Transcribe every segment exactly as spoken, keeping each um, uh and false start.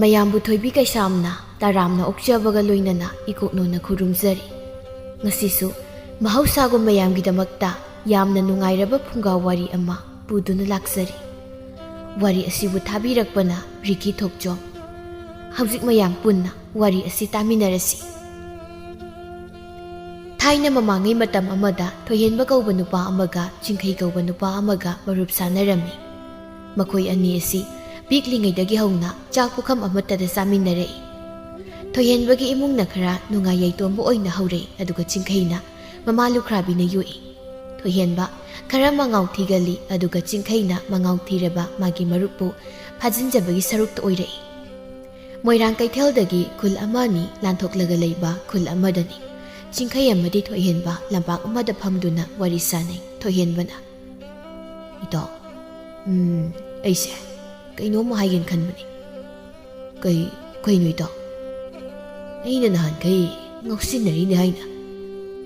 ꯃꯌꯥꯝꯕꯨ ꯊꯣꯏꯕꯤ ꯀꯩꯁꯥꯝꯅ ꯇꯔꯥꯝꯅ ꯑꯣꯛꯆꯕꯒ ꯂꯣꯏꯅꯅ ꯏꯀꯣꯛꯅꯣꯅ ꯈꯨꯔꯨꯝꯖꯔꯤ꯫ ꯉꯁꯤꯁꯨ ꯃꯍꯧꯁꯥꯒꯨꯝ ꯃꯌꯥꯝꯒꯤꯗꯃꯛꯇ ꯌꯥꯝꯅ ꯅꯨꯡꯉꯥꯏꯔꯕ ꯐꯨꯡꯒꯥ ꯋꯥꯔꯤ ꯑꯃ ꯄꯨꯗꯨꯅ ꯂꯥꯛꯆꯔꯤ꯫ ꯋꯥꯔꯤ ꯑꯁꯤꯕꯨ ꯊꯥꯕꯤꯔꯛꯄꯅ ꯔꯤꯀꯤ ꯊꯣꯛꯆꯣꯝ꯫ ꯍꯧꯖꯤꯛ ꯃꯌꯥꯝ ꯄꯨꯟꯅ ꯋꯥꯔꯤ ꯑꯁꯤ ꯇꯥꯃꯤꯟꯅꯔꯁꯤ꯫ ꯊꯥꯏꯅ ꯃꯃꯥꯡꯉꯩ ꯃꯇꯝ ꯑꯃꯗ ꯊꯣꯏꯍꯦꯟꯕ ꯀꯧꯕ ꯅꯨꯄꯥ ꯑꯃꯒ ꯆꯤꯡꯈꯩ ꯀꯧꯕ ꯅꯨꯄꯥ ꯑꯃꯒ ꯃꯔꯨꯞ ꯁꯥꯟꯅꯔꯝꯃꯤ꯫ ꯃꯈꯣꯏ ꯑꯅꯤ ꯑꯁꯤ ꯄꯤꯛꯂꯤꯉꯩꯗꯒꯤ ꯍꯧꯅ ꯆꯥꯛ ꯄꯨꯈꯝ ꯑꯃꯠꯇꯗ ꯆꯥꯃꯤꯟꯅꯔꯛꯏ꯫ ꯊꯣꯏꯍꯦꯟꯕꯒꯤ ꯏꯃꯨꯡꯅ ꯈꯔ ꯅꯨꯡꯉꯥꯏ ꯌꯥꯏꯇꯣꯝꯕ ꯑꯣꯏꯅ ꯍꯧꯔꯛꯏ, ꯑꯗꯨꯒ ꯆꯤꯡꯈꯩꯅ ꯃꯃꯥ ꯂꯨꯈ꯭ꯔꯥꯕꯤꯅ ꯌꯣꯛꯏ꯫ ꯊꯣꯏꯍꯦꯟꯕ ꯈꯔ ꯃꯉꯥꯎ ꯊꯤꯒꯜꯂꯤ, ꯑꯗꯨꯒ ꯆꯤꯡꯈꯩꯅ ꯃꯉꯥꯎ ꯊꯤꯔꯕ ꯃꯥꯒꯤ ꯃꯔꯨꯞꯄꯨ ꯐꯥꯖꯤꯟꯖꯕꯒꯤ ꯁꯔꯨꯛꯇ ꯑꯣꯏꯔꯛꯏ꯫ ꯃꯣꯏꯔꯥꯡ ꯀꯩꯊꯦꯜꯗꯒꯤ ꯈꯨꯜ ꯑꯃ ꯑꯅꯤ ꯂꯥꯟꯊꯣꯛꯂꯒ ꯂꯩꯕ ꯈꯨꯜ ꯑꯃꯗꯅꯤ ꯆꯤꯡꯈꯩ ꯑꯃꯗꯤ ꯊꯣꯏꯍꯦꯟꯕ ꯂꯝꯄꯥꯛ ꯑꯃꯗ ꯐꯝꯗꯨꯅ ꯋꯥꯔꯤ ꯁꯥꯅꯩ꯫ ꯊꯣꯏꯍꯦꯟꯕꯅ, "ꯏꯇꯥꯎ, ꯎꯝ, ꯑꯩꯁꯦ ꯀꯩꯅꯣꯝꯃ ꯍꯥꯏꯒꯦꯅ ꯈꯟꯕꯅꯤ꯫" "ꯀꯩ, ꯀꯩꯅꯣ ꯏꯇꯥꯎ?" "ꯑꯩꯅ ꯅꯍꯥꯟꯈꯩ ꯉꯥꯎꯁꯤꯟꯅꯔꯤꯅꯦ ꯍꯥꯏꯅ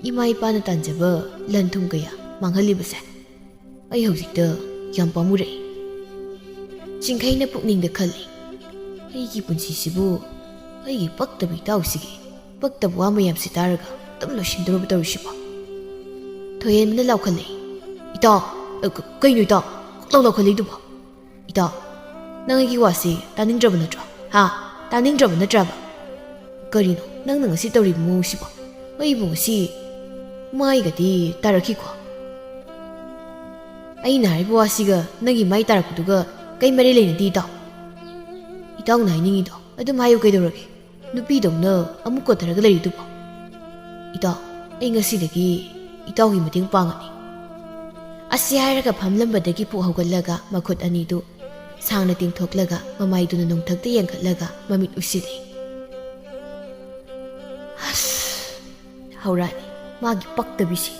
ꯏꯃꯥ ꯏꯄꯥꯅ ꯇꯥꯟꯖꯕ ꯂꯟ ꯊꯨꯝ ꯀꯌꯥ ꯃꯥꯡꯍꯜꯂꯤꯕꯁꯦ ꯑꯩ ꯍꯧꯖꯤꯛꯇ ꯌꯥꯝ ꯄꯥꯝꯃꯨꯔꯛꯏ꯫" ꯆꯤꯡꯈꯩꯅ ꯄꯨꯛꯅꯤꯡꯗ ꯈꯜꯂꯤ, "ꯑꯩꯒꯤ ꯄꯨꯟꯁꯤꯁꯤꯕꯨ ꯑꯩꯒꯤ ꯄꯛꯇꯕ ꯏꯇꯥꯎꯁꯤꯒꯤ ꯄꯛꯇꯕ ꯋꯥ ꯃꯌꯥꯝꯁꯤ ꯇꯥꯔꯒ ꯑꯗꯨꯝ ꯂꯣꯏꯁꯤꯟꯗꯧꯔꯕ ꯇꯧꯔꯤꯁꯤꯕꯣ?" ꯊꯣꯏꯍꯦꯟꯕꯅ ꯂꯥꯎꯈꯠꯂꯛꯏ, "ꯏꯇꯥꯎ, ꯑ, ꯀ-, ꯀꯩꯅꯣ ꯏꯇꯥꯎ? ꯀꯣꯛꯂꯥꯎ ꯂꯥꯎꯈꯠꯂꯛꯏꯗꯨꯕꯣ? ꯏꯇꯥꯎ, ꯅꯪ ꯑꯩꯒꯤ ꯋꯥꯁꯤ ꯇꯥꯅꯤꯡꯗ꯭ꯔꯕ ꯅꯠꯇ꯭ꯔꯣ? ꯍꯥ? ꯇꯥꯅꯤꯡꯗ꯭ꯔꯕ ꯅꯠꯇ꯭ꯔꯕ? ꯀꯔꯤꯅꯣ ꯅꯪꯅ ꯉꯁꯤ ꯇꯧꯔꯤꯕ ꯃꯑꯣꯡꯁꯤꯕꯣ? ꯑꯩꯕꯨ ꯉꯁꯤ ꯃꯥꯏꯒꯗꯤ ꯇꯥꯔꯛꯈꯤꯀꯣ?" "ꯑꯩꯅ ꯍꯥꯏꯔꯤꯕ ꯋꯥꯁꯤꯒ ꯅꯪꯒꯤ ꯃꯥꯏ ꯇꯥꯔꯛꯄꯗꯨꯒ ꯀꯩ ꯃꯔꯤ ꯂꯩꯅꯗꯦ ꯏꯇꯥꯎ?" "ꯏꯇꯥꯎꯅ ꯍꯥꯏꯅꯤꯡꯉꯤꯗꯣ ꯑꯗꯨꯝ ꯍꯥꯏꯌꯨ ꯀꯩꯗꯧꯔꯒꯦ? ꯅꯨꯄꯤꯗꯧꯅ ꯑꯃꯨꯛ ꯀꯣꯟꯊꯔꯒ ꯂꯩꯔꯤꯗꯨꯕꯣ?" "ꯏꯇꯥꯎ, ꯑꯩ ꯉꯁꯤꯗꯒꯤ ꯏꯇꯥꯎꯒꯤ ꯃꯇꯦꯡ ꯄꯥꯡꯉꯅꯤ꯫" ꯑꯁꯤ ꯍꯥꯏꯔꯒ ꯐꯝꯂꯝꯕꯗꯒꯤ ꯄꯨꯛ ꯍꯧꯒꯠꯂꯒ ꯃꯈꯨꯠ ꯑꯅꯤꯗꯨ ꯁꯥꯡꯅ ꯇꯤꯡꯊꯣꯛꯂꯒ ꯃꯃꯥꯏꯗꯨꯅ ꯅꯣꯡꯊꯛꯇ ꯌꯦꯡꯈꯠꯂꯒ ꯃꯃꯤꯠ ꯎꯏꯁꯤꯜꯂꯤ꯫ ꯑꯁ, ꯍꯧꯔꯛꯑꯅꯤ ꯃꯥꯒꯤ ꯄꯛꯇꯕꯤꯁꯤ꯫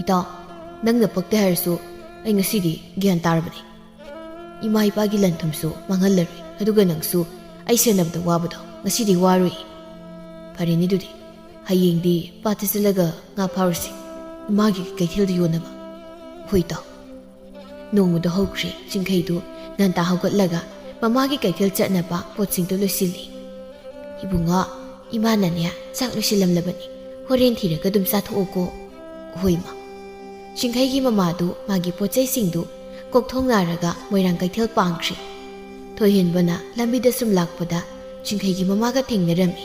"ꯏꯇꯥꯎ, ꯅꯪꯅ ꯄꯛꯇꯦ ꯍꯥꯏꯔꯁꯨ ꯑꯩ ꯉꯁꯤꯗꯤ ꯒ꯭ꯌꯥꯟ ꯇꯥꯔꯕꯅꯤ꯫ ꯏꯃꯥ ꯏꯄꯥꯒꯤ ꯂꯟ ꯊꯨꯝꯁꯨ ꯃꯥꯡꯍꯜꯂꯔꯣꯏ, ꯑꯗꯨꯒ ꯅꯪꯁꯨ ꯑꯩ ꯁꯦꯟꯅꯕꯗ ꯋꯥꯕꯗꯣ ꯉꯁꯤꯗꯤ ꯋꯥꯔꯣꯏ꯫ ꯐꯔꯦꯅꯦ ꯑꯗꯨꯗꯤ, ꯍꯌꯦꯡꯗꯤ ꯄꯥꯠꯇ ꯆꯠꯂꯒ ꯉꯥ ꯐꯥꯔꯨꯁꯤ, ꯏꯃꯥꯒꯤ ꯀꯩꯊꯦꯜꯗ ꯌꯣꯟꯅꯕ꯫" "ꯍꯣꯏ ꯏꯇꯥꯎ꯫" ꯅꯣꯡꯃꯗꯣ ꯍꯧꯈ꯭ꯔꯦ꯫ ꯆꯤꯡꯈꯩꯗꯨ ꯉꯟꯇꯥ ꯍꯧꯒꯠꯂꯒ ꯃꯃꯥꯒꯤ ꯀꯩꯊꯦꯜ ꯆꯠꯅꯕ ꯄꯣꯠꯁꯤꯡꯗꯨ ꯂꯣꯏꯁꯤꯜꯂꯤ꯫ "ꯏꯕꯨꯡꯉꯣ, ꯏꯃꯥꯅꯅꯦ ꯆꯥꯛ ꯂꯣꯏꯁꯤꯜꯂꯝꯂꯕꯅꯤ, ꯍꯣꯔꯦꯟ ꯊꯤꯔꯒ ꯑꯗꯨꯝ ꯆꯥꯊꯣꯛꯑꯣꯀꯣ꯫" "ꯍꯣꯏ ꯏꯃꯥ꯫" ꯆꯤꯡꯈꯩꯒꯤ ꯃꯃꯥꯗꯨ ꯃꯥꯒꯤ ꯄꯣꯠ ꯆꯩꯁꯤꯡꯗꯨ ꯀꯣꯛꯊꯣꯡ ꯅꯥꯔꯒ ꯃꯣꯏꯔꯥꯡ ꯀꯩꯊꯦꯜ ꯄꯥꯡꯈ꯭ꯔꯤ꯫ ꯊꯣꯏꯍꯦꯟꯕꯅ ꯂꯝꯕꯤꯗ ꯁꯨꯝ ꯂꯥꯛꯄꯗ ꯆꯤꯡꯈꯩꯒꯤ ꯃꯃꯥꯒ ꯊꯦꯡꯅꯔꯝꯃꯤ꯫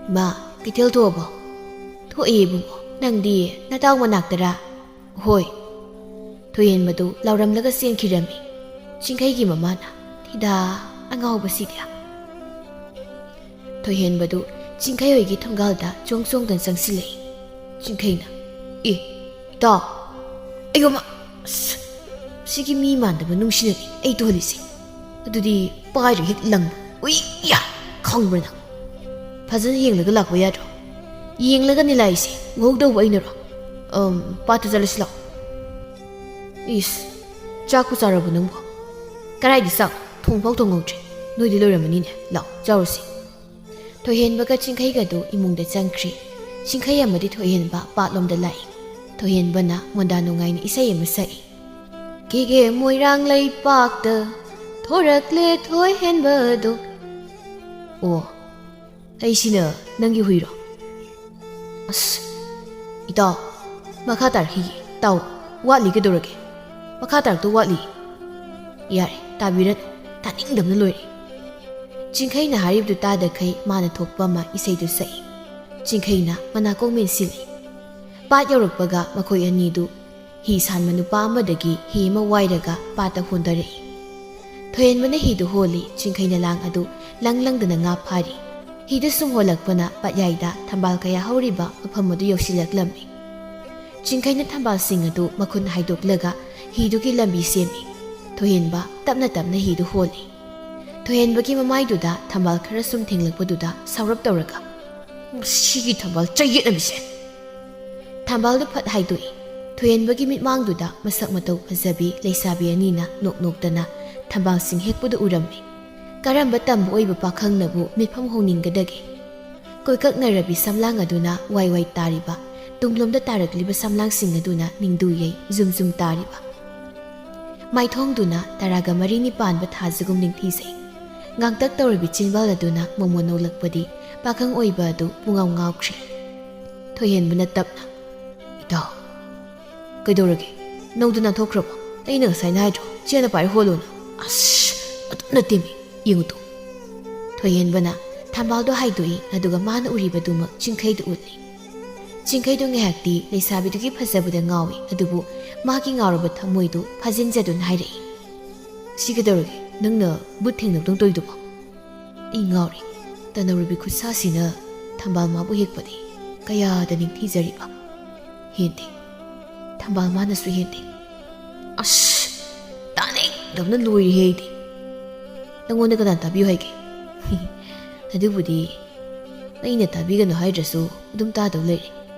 "ꯏꯃꯥ, ꯀꯩꯊꯦꯜ ꯊꯣꯛꯑꯕꯣ?" "ꯊꯣꯛꯑꯦ ꯏꯕꯨꯡꯉꯣ, ꯅꯪꯗꯤ ꯅꯇꯥꯎ ꯃꯅꯥꯛꯇꯔꯥ?" "ꯍꯣꯏ꯫" ꯊꯣꯏꯍꯦꯟꯕꯗꯨ ꯂꯥꯎꯔꯝꯂꯒ ꯆꯦꯟꯈꯤꯔꯝꯃꯤ꯫ ꯆꯤꯡꯈꯩꯒꯤ ꯃꯃꯥꯅ, "ꯊꯤꯗꯥ, ꯑꯉꯥꯎꯕꯁꯤꯗꯤ!" ꯊꯣꯏꯍꯦꯟꯕꯗꯨ ꯆꯤꯡꯈꯩ ꯍꯣꯏꯒꯤ ꯊꯣꯡꯒꯥꯜꯗ ꯆꯣꯡ ꯆꯣꯡꯗꯅ ꯆꯪꯁꯤꯜꯂꯛꯏ꯫ ꯆꯤꯡꯈꯩꯅ, "ꯑꯦ, ꯏꯇꯥꯎ, ꯑꯌꯣꯃ, ꯑꯁ, ꯁꯤꯒꯤ ꯃꯤ ꯃꯥꯟꯗꯕ ꯅꯨꯡꯁꯤꯅꯅꯤ ꯑꯩ ꯇꯣꯜꯂꯤꯁꯦ꯫ ꯑꯗꯨꯗꯤ ꯄꯥꯏꯔ ꯍꯦꯛ ꯂꯪ, ꯎꯏ, ꯌꯥ, ꯈꯪꯕ꯭ꯔ ꯅꯪ? ꯐꯖꯅ ꯌꯦꯡꯂꯒ ꯂꯥꯛꯄ ꯌꯥꯗ꯭ꯔꯣ? ꯌꯦꯡꯂꯒꯅꯤ ꯂꯥꯛꯏꯁꯦ, ꯎꯍꯧꯗꯧꯕ ꯑꯩꯅꯔꯣ? ꯑꯝ, ꯄꯥꯠꯇ ꯆꯠꯂꯁꯤ ꯂꯥꯛꯑꯣ꯫" "ꯏꯁ, ꯆꯥꯛꯄꯨ ꯆꯥꯔꯕꯣ ꯅꯪꯕꯣ?" "ꯀꯔꯥꯏꯗꯤ ꯆꯥꯛ? ꯊꯣꯡꯐꯥꯎ ꯊꯣꯡꯍꯧꯗ꯭ꯔꯤ꯫ ꯅꯣꯏꯗꯤ ꯂꯣꯏꯔꯝꯃꯅꯤꯅꯦ꯫ ꯂꯥꯛꯑꯣ, ꯆꯥꯔꯨꯁꯤ꯫" ꯊꯣꯏꯍꯦꯟꯕꯒ ꯆꯤꯡꯈꯩꯒꯗꯨ ꯏꯃꯨꯡꯗ ꯆꯪꯈ꯭ꯔꯤ꯫ ꯆꯤꯡꯈꯩ ꯑꯃꯗꯤ ꯊꯣꯏꯍꯦꯟꯕ ꯄꯥꯠꯂꯣꯝꯗ ꯂꯥꯛꯏ꯫ ꯊꯣꯏꯍꯦꯟꯕꯅ ꯃꯣꯟꯗꯥ ꯅꯨꯡꯉꯥꯏꯅ ꯏꯁꯩ ꯑꯃ ꯁꯛꯏ꯫ "ꯀꯦꯒꯦ ꯃꯣꯏꯔꯥꯡ ꯂꯩꯄꯥꯛꯇ ꯊꯣꯔꯛꯂꯦ ꯊꯣꯏꯍꯦꯟꯕꯗꯣ꯫" "ꯑꯣ, ꯑꯩꯁꯤꯅ ꯅꯪꯒꯤ ꯍꯨꯏꯔꯣ?" "ꯑꯁ, ꯏꯇꯥꯎ, ꯃꯈꯥ ꯇꯥꯔꯛꯈꯤꯒꯦ꯫ ꯇꯥꯎ, ꯋꯥꯠꯂꯤ ꯀꯩꯗꯧꯔꯒꯦ? ꯃꯈꯥ ꯇꯥꯔꯛꯇꯧ ꯋꯥꯠꯂꯤ꯫" "ꯌꯥꯔꯦ, ꯇꯥꯕꯤꯔꯅꯨ꯫ ꯇꯥꯅꯤꯡꯗꯕꯅ ꯂꯣꯏꯔꯦ꯫" ꯆꯤꯡꯈꯩꯅ ꯍꯥꯏꯔꯤꯕꯗꯨ ꯇꯥꯗꯈꯩ ꯃꯥꯅ ꯊꯣꯛꯄ ꯑꯃ ꯏꯁꯩꯗꯨ ꯁꯛꯏ꯫ ꯆꯤꯡꯈꯩꯅ ꯃꯅꯥꯀꯣꯡ ꯃꯦꯟꯁꯤꯜꯂꯤ꯫ ꯄꯥꯠ ꯌꯧꯔꯛꯄꯒ ꯃꯈꯣꯏ ꯑꯅꯤꯗꯨ ꯍꯤ ꯁꯥꯟꯕ ꯅꯨꯄꯥ ꯑꯃꯗꯒꯤ ꯍꯤ ꯑꯃ ꯋꯥꯏꯔꯒ ꯄꯥꯠꯇ ꯍꯣꯟꯊꯔꯛꯏ꯫ ꯊꯣꯏꯍꯦꯟꯕꯅ ꯍꯤꯗꯨ ꯍꯣꯜꯂꯤ, ꯆꯤꯡꯈꯩꯅ ꯂꯥꯡ ꯑꯗꯨ ꯂꯪ ꯂꯪꯗꯅ ꯉꯥ ꯐꯥꯔꯤ꯫ ꯍꯤꯗꯨ ꯁꯨꯝ ꯍꯣꯜꯂꯛꯄꯅ ꯄꯥꯠꯌꯥꯏꯗ ꯊꯝꯕꯥꯜ ꯀꯌꯥ ꯍꯧꯔꯤꯕ ꯃꯐꯝ ꯑꯗꯨ ꯌꯧꯁꯤꯜꯂꯛꯂꯝꯃꯤ꯫ ꯆꯤꯡꯈꯩꯅ ꯊꯝꯕꯥꯜꯁꯤꯡ ꯑꯗꯨ ꯃꯈꯨꯟ ꯍꯥꯏꯗꯣꯛꯂꯒ ꯍꯤꯗꯨꯒꯤ ꯂꯝꯕꯤ ꯁꯦꯝꯃꯤ꯫ ꯊꯣꯏꯍꯦꯟꯕ ꯇꯞꯅ ꯇꯞꯅ ꯍꯤꯗꯨ ꯍꯣꯜꯂꯤ꯫ ꯊꯣꯏꯍꯦꯟꯕꯒꯤ ꯃꯃꯥꯏꯗꯨꯗ ꯊꯝꯕꯥꯜ ꯈꯔ ꯁꯨꯝ ꯊꯦꯡꯂꯛꯄꯗꯨꯗ ꯁꯥꯎꯔꯞ ꯇꯧꯔꯒ, "ꯃꯁꯤꯒꯤ ꯊꯝꯕꯥꯜ ꯆꯌꯦꯠꯅꯕꯤꯁꯦ!" ꯊꯝꯕꯥꯜꯗꯨ ꯐꯠ ꯍꯥꯏꯗꯣꯛꯏ꯫ ꯊꯣꯏꯍꯦꯟꯕꯒꯤ ꯃꯤꯠꯃꯥꯡꯗꯨꯗ ꯃꯁꯛ ꯃꯇꯧ ꯐꯖꯕꯤ ꯂꯩꯁꯥꯕꯤ ꯑꯅꯤꯅ ꯅꯣꯛ ꯅꯣꯛꯇꯅ ꯊꯝꯕꯥꯜꯁꯤꯡ ꯍꯦꯛꯄꯗꯨ ꯎꯔꯝꯃꯤ꯫ ꯀꯔꯝꯕ ꯇꯝꯕ ꯑꯣꯏꯕ ꯄꯥꯈꯪꯅꯕꯨ ꯃꯤꯠꯐꯝ ꯍꯣꯡꯅꯤꯡꯒꯗꯒꯦ? ꯀꯣꯏꯀꯛꯅꯔꯕꯤ ꯁꯝꯂꯥꯡ ꯑꯗꯨꯅ ꯋꯥꯏ ꯋꯥꯏ ꯇꯥꯔꯤꯕ, ꯇꯨꯡꯂꯣꯝꯗ ꯇꯥꯔꯛꯂꯤꯕ ꯁꯝꯂꯥꯡꯁꯤꯡ ꯑꯗꯨꯅ ꯅꯤꯡꯗꯨ ꯌꯩ ꯖꯨꯝ ꯖꯨꯝ ꯇꯥꯔꯤꯕ꯫ ꯃꯥꯏꯊꯣꯡꯗꯨꯅ ꯇꯔꯥꯒ ꯃꯔꯤꯅꯤ ꯄꯥꯟꯕ ꯊꯥꯖꯒꯨꯝ ꯅꯤꯡꯊꯤꯖꯩ꯫ ꯉꯥꯡꯇꯛ ꯇꯧꯔꯕꯤ ꯆꯤꯟꯕꯥꯜ ꯑꯗꯨꯅ ꯃꯣꯃꯣꯟ ꯅꯣꯛꯂꯛꯄꯗꯤ ꯄꯥꯈꯪ ꯑꯣꯏꯕ ꯑꯗꯨ ꯄꯨꯡꯉꯥꯎ ꯉꯥꯎꯈ꯭ꯔꯦ꯫ ꯊꯣꯏꯍꯦꯟꯕꯅ ꯇꯞꯅ, "ꯏꯇꯥꯎ, ꯀꯩꯗꯧꯔꯒꯦ? ꯅꯧꯗꯨ ꯅꯥꯟꯊꯣꯛꯈ꯭ꯔꯕꯣ? ꯑꯩꯅ ꯉꯁꯥꯏꯅ ꯍꯥꯏꯗ꯭ꯔꯣ? ꯆꯦꯅ ꯄꯥꯏꯔ ꯍꯣꯜꯂꯣꯅ?" "ꯑꯁ, ꯑꯗꯨꯝ ꯅꯠꯇꯦꯃꯤ, ꯌꯦꯡꯉꯨ ꯇꯨ꯫" ꯊꯣꯏꯍꯦꯟꯕꯅ ꯊꯝꯕꯥꯜꯗꯣ ꯍꯥꯏꯗꯣꯛꯏ, ꯑꯗꯨꯒ ꯃꯥꯅ ꯎꯔꯤꯕꯗꯨꯃꯛ ꯆꯤꯡꯈꯩꯗ ꯎꯠꯂꯤ꯫ ꯆꯤꯡꯈꯩꯗꯣ ꯉꯥꯏꯍꯥꯛꯇꯤ ꯂꯩꯁꯥꯕꯤꯗꯨꯒꯤ ꯐꯖꯕꯗ ꯉꯥꯎꯏ, ꯑꯗꯨꯕꯨ ꯃꯥꯒꯤ ꯉꯥꯎꯔꯕ ꯊꯃꯣꯏꯗꯨ ꯐꯥꯖꯤꯟꯖꯗꯨꯅ ꯍꯥꯏꯔꯛꯏ, "ꯁꯤ ꯀꯩꯗꯧꯔꯒꯦ? ꯅꯪꯅ ꯕꯨꯠ ꯊꯦꯡꯅꯕꯗꯧ ꯇꯧꯔꯤꯗꯨꯕꯣ?" "ꯑꯩ ꯉꯥꯎꯔꯦ꯫ ꯇꯅꯧꯔꯨꯕꯤ ꯈꯨꯠꯁꯥꯁꯤꯅ ꯊꯝꯕꯥꯜ ꯃꯥꯕꯨ ꯍꯦꯛꯄꯗꯤ ꯀꯌꯥꯗ ꯅꯤꯡꯊꯤꯖꯔꯤꯕ꯫ ꯍꯦꯟꯗꯦ꯫ ꯊꯝꯕꯥꯜ ꯃꯥꯅꯁꯨ ꯍꯦꯟꯗꯦ꯫ ꯑꯁ! ꯇꯥꯅꯤꯡꯗꯕꯅ ꯂꯣꯏꯔꯦꯍꯦ ꯑꯩꯗꯤ꯫ ꯅꯪꯉꯣꯟꯗ ꯀꯅꯥ ꯇꯥꯕꯤꯌꯨ ꯍꯥꯏꯒꯦ?" "ꯑꯗꯨꯕꯨꯗꯤ ꯑꯩꯅ ꯇꯥꯕꯤꯒꯅꯨ ꯍꯥꯏꯗ꯭ꯔꯁꯨ ꯑꯗꯨꯝ ꯇꯥꯗꯧ ꯂꯩꯔꯦ꯫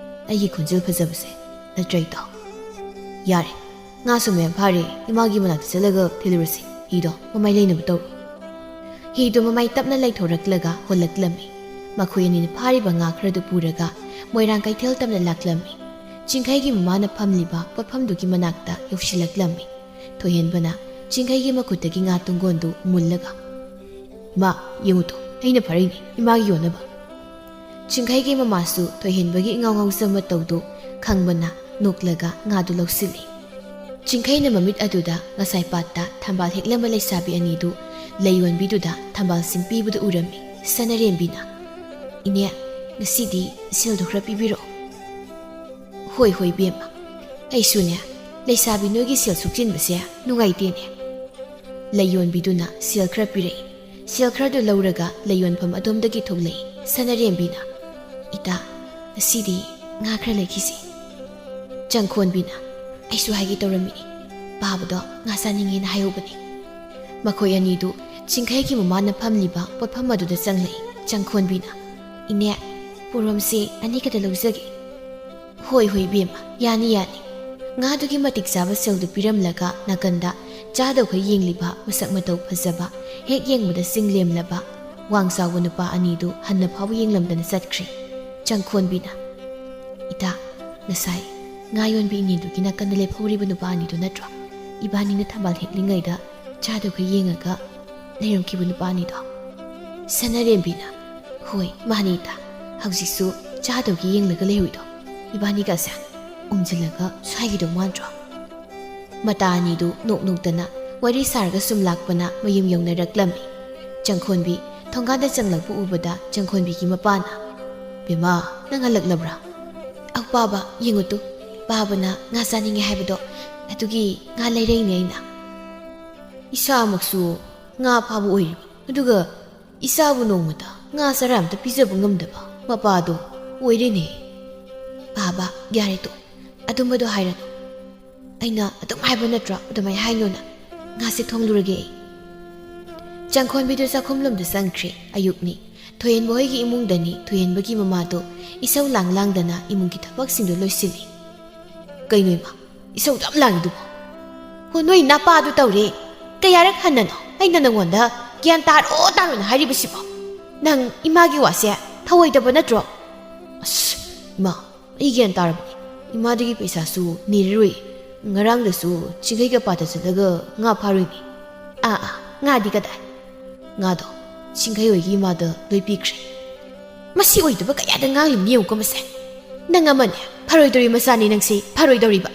ꯑꯩꯒꯤ ꯈꯣꯟꯖꯦꯜ ꯐꯖꯕꯁꯦ ꯅꯠꯇ꯭ꯔ ꯏꯇꯥꯎ? ꯌꯥꯔꯦ, ꯉꯥꯁꯨ ꯃꯌꯥꯝ ꯐꯥꯔꯦ, ꯏꯃꯥꯒꯤ ꯃꯅꯥꯛꯇ ꯆꯠꯂꯒ ꯊꯤꯜꯂꯨꯔꯁꯤ꯫ ꯍꯤꯗꯣ ꯃꯃꯥꯏ ꯂꯩꯅꯕ ꯇꯧꯔꯣ꯫" ꯍꯤꯗꯣ ꯃꯃꯥꯏ ꯇꯞꯅ ꯂꯩꯊꯣꯔꯛꯂꯒ ꯍꯣꯜꯂꯛꯂꯝꯃꯤ꯫ ꯃꯈꯣꯏ ꯑꯅꯤꯅ ꯐꯥꯔꯤꯕ ꯉꯥ ꯈꯔꯗꯨ ꯄꯨꯔꯒ ꯃꯣꯏꯔꯥꯡ ꯀꯩꯊꯦꯜ ꯇꯝꯅ ꯂꯥꯛꯂꯝꯃꯤ꯫ ꯆꯤꯡꯈꯩꯒꯤ ꯃꯃꯥꯅ ꯐꯝꯂꯤꯕ ꯄꯣꯠꯐꯝꯗꯨꯒꯤ ꯃꯅꯥꯛꯇ ꯌꯧꯁꯤꯜꯂꯛꯂꯝꯃꯤ꯫ ꯊꯣꯏꯍꯦꯟꯕꯅ ꯆꯤꯡꯈꯩꯒꯤ ꯃꯈꯨꯠꯇꯒꯤ ꯉꯥ ꯇꯨꯡꯒꯣꯟꯗꯨ ꯃꯨꯜꯂꯒ, "ꯏꯃꯥ, ꯌꯦꯡꯉꯨ ꯇꯨ, ꯑꯩꯅ ꯐꯥꯔꯛꯏꯅꯤ, ꯏꯃꯥꯒꯤ ꯌꯣꯟꯅꯕ꯫" ꯆꯤꯡꯈꯩꯒꯤ ꯃꯃꯥꯁꯨ ꯊꯣꯏꯍꯦꯟꯕꯒꯤ ꯏꯉꯥꯎ ꯉꯥꯎꯖꯕ ꯃꯇꯧꯗꯨ ꯈꯪꯕꯅ ꯅꯣꯛꯂꯒ ꯉꯥꯗꯨ ꯂꯧꯁꯤꯜꯂꯤ꯫ ꯆꯤꯡꯈꯩꯅ ꯃꯃꯤꯠ ꯑꯗꯨꯗ ꯉꯁꯥꯏ ꯄꯥꯠꯇ ꯊꯝꯕꯥꯜ ꯍꯦꯛꯂꯝꯕ ꯂꯩꯁꯥꯕꯤ ꯑꯅꯤꯗꯨ ꯂꯩ ꯌꯣꯟꯕꯤꯗꯨꯗ ꯊꯝꯕꯥꯜꯁꯤꯡ ꯄꯤꯕꯗꯨ ꯎꯔꯝꯃꯤ꯫ ꯁꯅꯥꯔꯦꯝꯕꯤꯅ, "ꯏꯅꯦ, ꯉꯁꯤꯗꯤ ꯁꯦꯜꯗꯨ ꯈꯔ ꯄꯤꯕꯤꯔꯛꯑꯣ꯫" "ꯍꯣꯏ, ꯍꯣꯏ, ꯕꯦꯝꯃ꯫ ꯑꯩꯁꯨꯅꯦ, ꯂꯩꯁꯥꯕꯤ ꯅꯣꯏꯒꯤ ꯁꯦꯜ ꯁꯨꯛꯆꯤꯟꯕꯁꯦ ꯅꯨꯡꯉꯥꯏꯇꯦꯅꯦ꯫" ꯂꯩ ꯌꯣꯟꯕꯤꯗꯨꯅ ꯁꯦꯜ ꯈꯔ ꯄꯤꯔꯛꯏ꯫ ꯁꯦꯜ ꯈꯔꯗꯨ ꯂꯧꯔꯒ ꯂꯩ ꯌꯣꯟꯐꯝ ꯑꯗꯣꯝꯗꯒꯤ ꯊꯣꯛꯂꯛꯏ꯫ ꯁꯅꯥꯔꯦꯝꯕꯤꯅ, "ꯏꯇꯥ, ꯉꯁꯤꯗꯤ ꯉꯥ ꯈꯔ ꯂꯩꯈꯤꯁꯤ꯫" ꯆꯪꯈꯣꯟꯕꯤꯅ, "ꯑꯩꯁꯨ ꯍꯥꯏꯒꯦ ꯇꯧꯔꯝꯃꯤꯅꯤ, ꯄꯥꯕꯗꯣ ꯉꯥ ꯆꯥꯅꯤꯡꯉꯦꯅ ꯍꯥꯏꯍꯧꯕꯅꯤ꯫" ꯃꯈꯣꯏ ꯑꯅꯤꯗꯨ ꯆꯤꯡꯈꯩꯒꯤ ꯃꯃꯥꯅ ꯐꯝꯂꯤꯕ ꯄꯣꯠꯐꯝ ꯑꯗꯨꯗ ꯆꯪꯂꯛꯏ꯫ ꯆꯪꯈꯣꯟꯕꯤꯅ, "ꯏꯅꯦ, ꯄꯣꯔꯣꯝꯁꯦ ꯑꯅꯤꯈꯛꯇ ꯂꯧꯖꯒꯦ꯫" "ꯍꯣꯏ, ꯍꯣꯏ, ꯏꯕꯦꯝꯃ, ꯌꯥꯅꯤ, ꯌꯥꯅꯤ꯫" ꯉꯥꯗꯨꯒꯤ ꯃꯇꯤꯛ ꯆꯥꯕ ꯁꯦꯜꯗꯨ ꯄꯤꯔꯝꯂꯒ ꯅꯥꯀꯟꯗ ꯆꯥꯗꯧꯈꯩ ꯌꯦꯡꯂꯤꯕ ꯃꯁꯛ ꯃꯇꯧ ꯐꯖꯕ, ꯍꯦꯛ ꯌꯦꯡꯕꯗ ꯆꯤꯡ ꯂꯦꯝꯂꯕ, ꯋꯥꯡ ꯆꯥꯎꯕ ꯅꯨꯄꯥ ꯑꯅꯤꯗꯨ ꯍꯟꯅ ꯐꯥꯎꯕ ꯌꯦꯡꯂꯝꯗꯅ ꯆꯠꯈ꯭ꯔꯦ꯫ ꯆꯪꯈꯣꯟꯕꯤꯅ, "ꯏꯇꯥ, ꯉꯁꯥꯏ ꯉꯥ ꯌꯣꯟꯕꯤ ꯏꯅꯦꯗꯨꯒꯤ ꯅꯥꯀꯟꯗ ꯂꯦꯞꯍꯧꯔꯤꯕ ꯅꯨꯄꯥ ꯑꯅꯤꯗꯨ ꯅꯠꯇ꯭ꯔꯣ? ꯏꯕꯥꯅꯤꯅ ꯊꯝꯕꯥꯜ ꯍꯦꯛꯂꯤꯉꯩꯗ ꯆꯥꯗꯧꯒꯤ ꯌꯦꯡꯉꯒ ꯂꯩꯔꯝꯈꯤꯕ ꯅꯨꯄꯥꯅꯤꯗꯣ? ꯁꯅꯥꯔꯦꯝꯕꯤꯅ, "ꯍꯣꯏ, ꯃꯥꯅꯤ ꯏꯇꯥ, ꯍꯧꯖꯤꯛꯁꯨ ꯆꯥꯗꯧꯒꯤ ꯌꯦꯡꯂꯒ ꯂꯩꯍꯧꯏꯗꯣ ꯏꯕꯥꯅꯤꯒꯁꯦ ꯎꯝꯖꯤꯜꯂꯒ ꯁ꯭ꯋꯥꯏꯒꯤꯗꯧ ꯃꯥꯟꯗ꯭ꯔꯣ?" ꯃꯇꯥ ꯑꯅꯤꯗꯨ ꯅꯣꯛ ꯅꯣꯛꯇꯅ ꯋꯥꯔꯤ ꯁꯥꯔꯒ ꯁꯨꯝ ꯂꯥꯛꯄꯅ ꯃꯌꯨꯝ ꯌꯧꯅꯔꯛꯂꯝꯃꯤ꯫ ꯆꯪꯈꯣꯟꯕꯤ ꯊꯣꯡꯒꯥꯟꯗ ꯆꯪꯂꯛꯄ ꯎꯕꯗ ꯆꯪꯈꯣꯟꯕꯤꯒꯤ ꯃꯄꯥꯅ, "ꯕꯦꯝꯃ, ꯅꯪ ꯍꯜꯂꯛꯂꯕ꯭ꯔꯥ?" "ꯑꯧ ꯄꯥꯕ, ꯌꯦꯡꯉꯨ ꯇꯨ, ꯄꯥꯕꯅ ꯉꯥ ꯆꯥꯅꯤꯡꯉꯦ ꯍꯥꯏꯕꯗꯣ, ꯑꯗꯨꯒꯤ ꯉꯥ ꯂꯩꯔꯛꯏꯅꯦ ꯑꯩꯅ꯫ ꯏꯁꯥꯃꯛꯁꯨ ꯉꯥ ꯐꯥꯕ ꯑꯣꯏꯔꯤꯕ, ꯑꯗꯨꯒ ꯏꯆꯥꯕꯨ ꯅꯣꯡꯃꯇ ꯉꯥ ꯆꯔꯥ ꯑꯝꯇ ꯄꯤꯖꯕ ꯉꯝꯗꯕ ꯃꯄꯥꯗꯣ ꯑꯣꯏꯔꯦꯅꯦ꯫ ꯄꯥꯕ, ꯌꯥꯔꯦ ꯇꯣ, ꯑꯗꯨꯝꯕꯗꯣ ꯍꯥꯏꯔꯅꯨ꯫ ꯑꯩꯅ ꯑꯗꯨꯝ ꯍꯥꯏꯕ ꯅꯠꯇ꯭ꯔꯣ ꯑꯗꯨꯃꯥꯏꯅ ꯍꯥꯏꯅꯣꯅ? ꯉꯥꯁꯦ ꯊꯣꯡꯂꯨꯔꯒꯦ ꯑꯩ꯫" ꯆꯪꯈꯣꯟꯕꯤꯗꯨ ꯆꯥꯛꯈꯨꯝꯂꯣꯝꯗ ꯆꯪꯈ꯭ꯔꯦ꯫ ꯑꯌꯨꯛꯅꯤ꯫ ꯊꯣꯏꯍꯦꯟꯕ ꯍꯣꯏꯒꯤ ꯏꯃꯨꯡꯗꯅꯤ ꯊꯣꯏꯍꯦꯟꯕꯒꯤ ꯃꯃꯥꯗꯣ ꯏꯁꯧ ꯂꯥꯡ ꯂꯥꯡꯗꯅ ꯏꯃꯨꯡꯒꯤ ꯊꯕꯛꯁꯤꯡꯗꯣ ꯂꯣꯏꯁꯤꯜꯂꯤ꯫ "ꯀꯩꯅꯣ ꯏꯃꯥ, ꯏꯁꯧ ꯌꯥꯝ ꯂꯥꯡꯉꯤꯗꯨꯕꯣ?" "ꯍꯣ, ꯅꯣꯏ ꯅꯄꯥꯗꯨ ꯇꯧꯔꯦ꯫ ꯀꯌꯥꯔꯛ ꯍꯟꯅꯅꯣ ꯑꯩꯅ ꯅꯪꯉꯣꯟꯗ ꯒ꯭ꯌꯥꯟ ꯇꯥꯔꯣ ꯇꯥꯔꯣꯅ ꯍꯥꯏꯔꯤꯕꯁꯤꯕꯣ? ꯅꯪ ꯏꯃꯥꯒꯤ ꯋꯥꯁꯦ ꯊꯧꯑꯣꯏꯗꯕ ꯅꯠꯇ꯭ꯔꯣ?" "ꯑꯁ, ꯏꯃꯥ, ꯑꯩ ꯒ꯭ꯌꯥꯟ ꯇꯥꯔꯕꯅꯤ꯫ ꯏꯃꯥꯗꯒꯤ ꯄꯩꯁꯥꯁꯨ ꯅꯤꯔꯔꯣꯏ꯫ ꯉꯔꯥꯡꯗꯁꯨ ꯆꯤꯡꯈꯩꯒ ꯄꯥꯠꯇ ꯆꯠꯂꯒ ꯉꯥ ꯐꯥꯔꯨꯏꯅꯤ꯫" "ꯑꯥ, ꯑꯥ, ꯉꯥꯗꯤ ꯀꯗꯥꯏ?" "ꯉꯥꯗꯣ ꯆꯤꯡꯈꯩ ꯍꯣꯏꯒꯤ ꯏꯃꯥꯗ ꯂꯣꯏ ꯄꯤꯈ꯭ꯔꯦ꯫" "ꯃꯁꯤ ꯑꯣꯏꯗꯕ ꯀꯌꯥꯗ ꯉꯥꯡꯂꯤꯕꯅꯤ ꯌꯦꯡꯉꯨꯀꯣ ꯃꯁꯦ꯫ ꯅꯪ ꯑꯃꯅꯦ, ꯐꯔꯣꯏꯗꯧꯔꯤ ꯃꯆꯥꯅꯤ ꯅꯪꯁꯤ, ꯐꯔꯣꯏꯗꯧꯔꯤꯕ꯫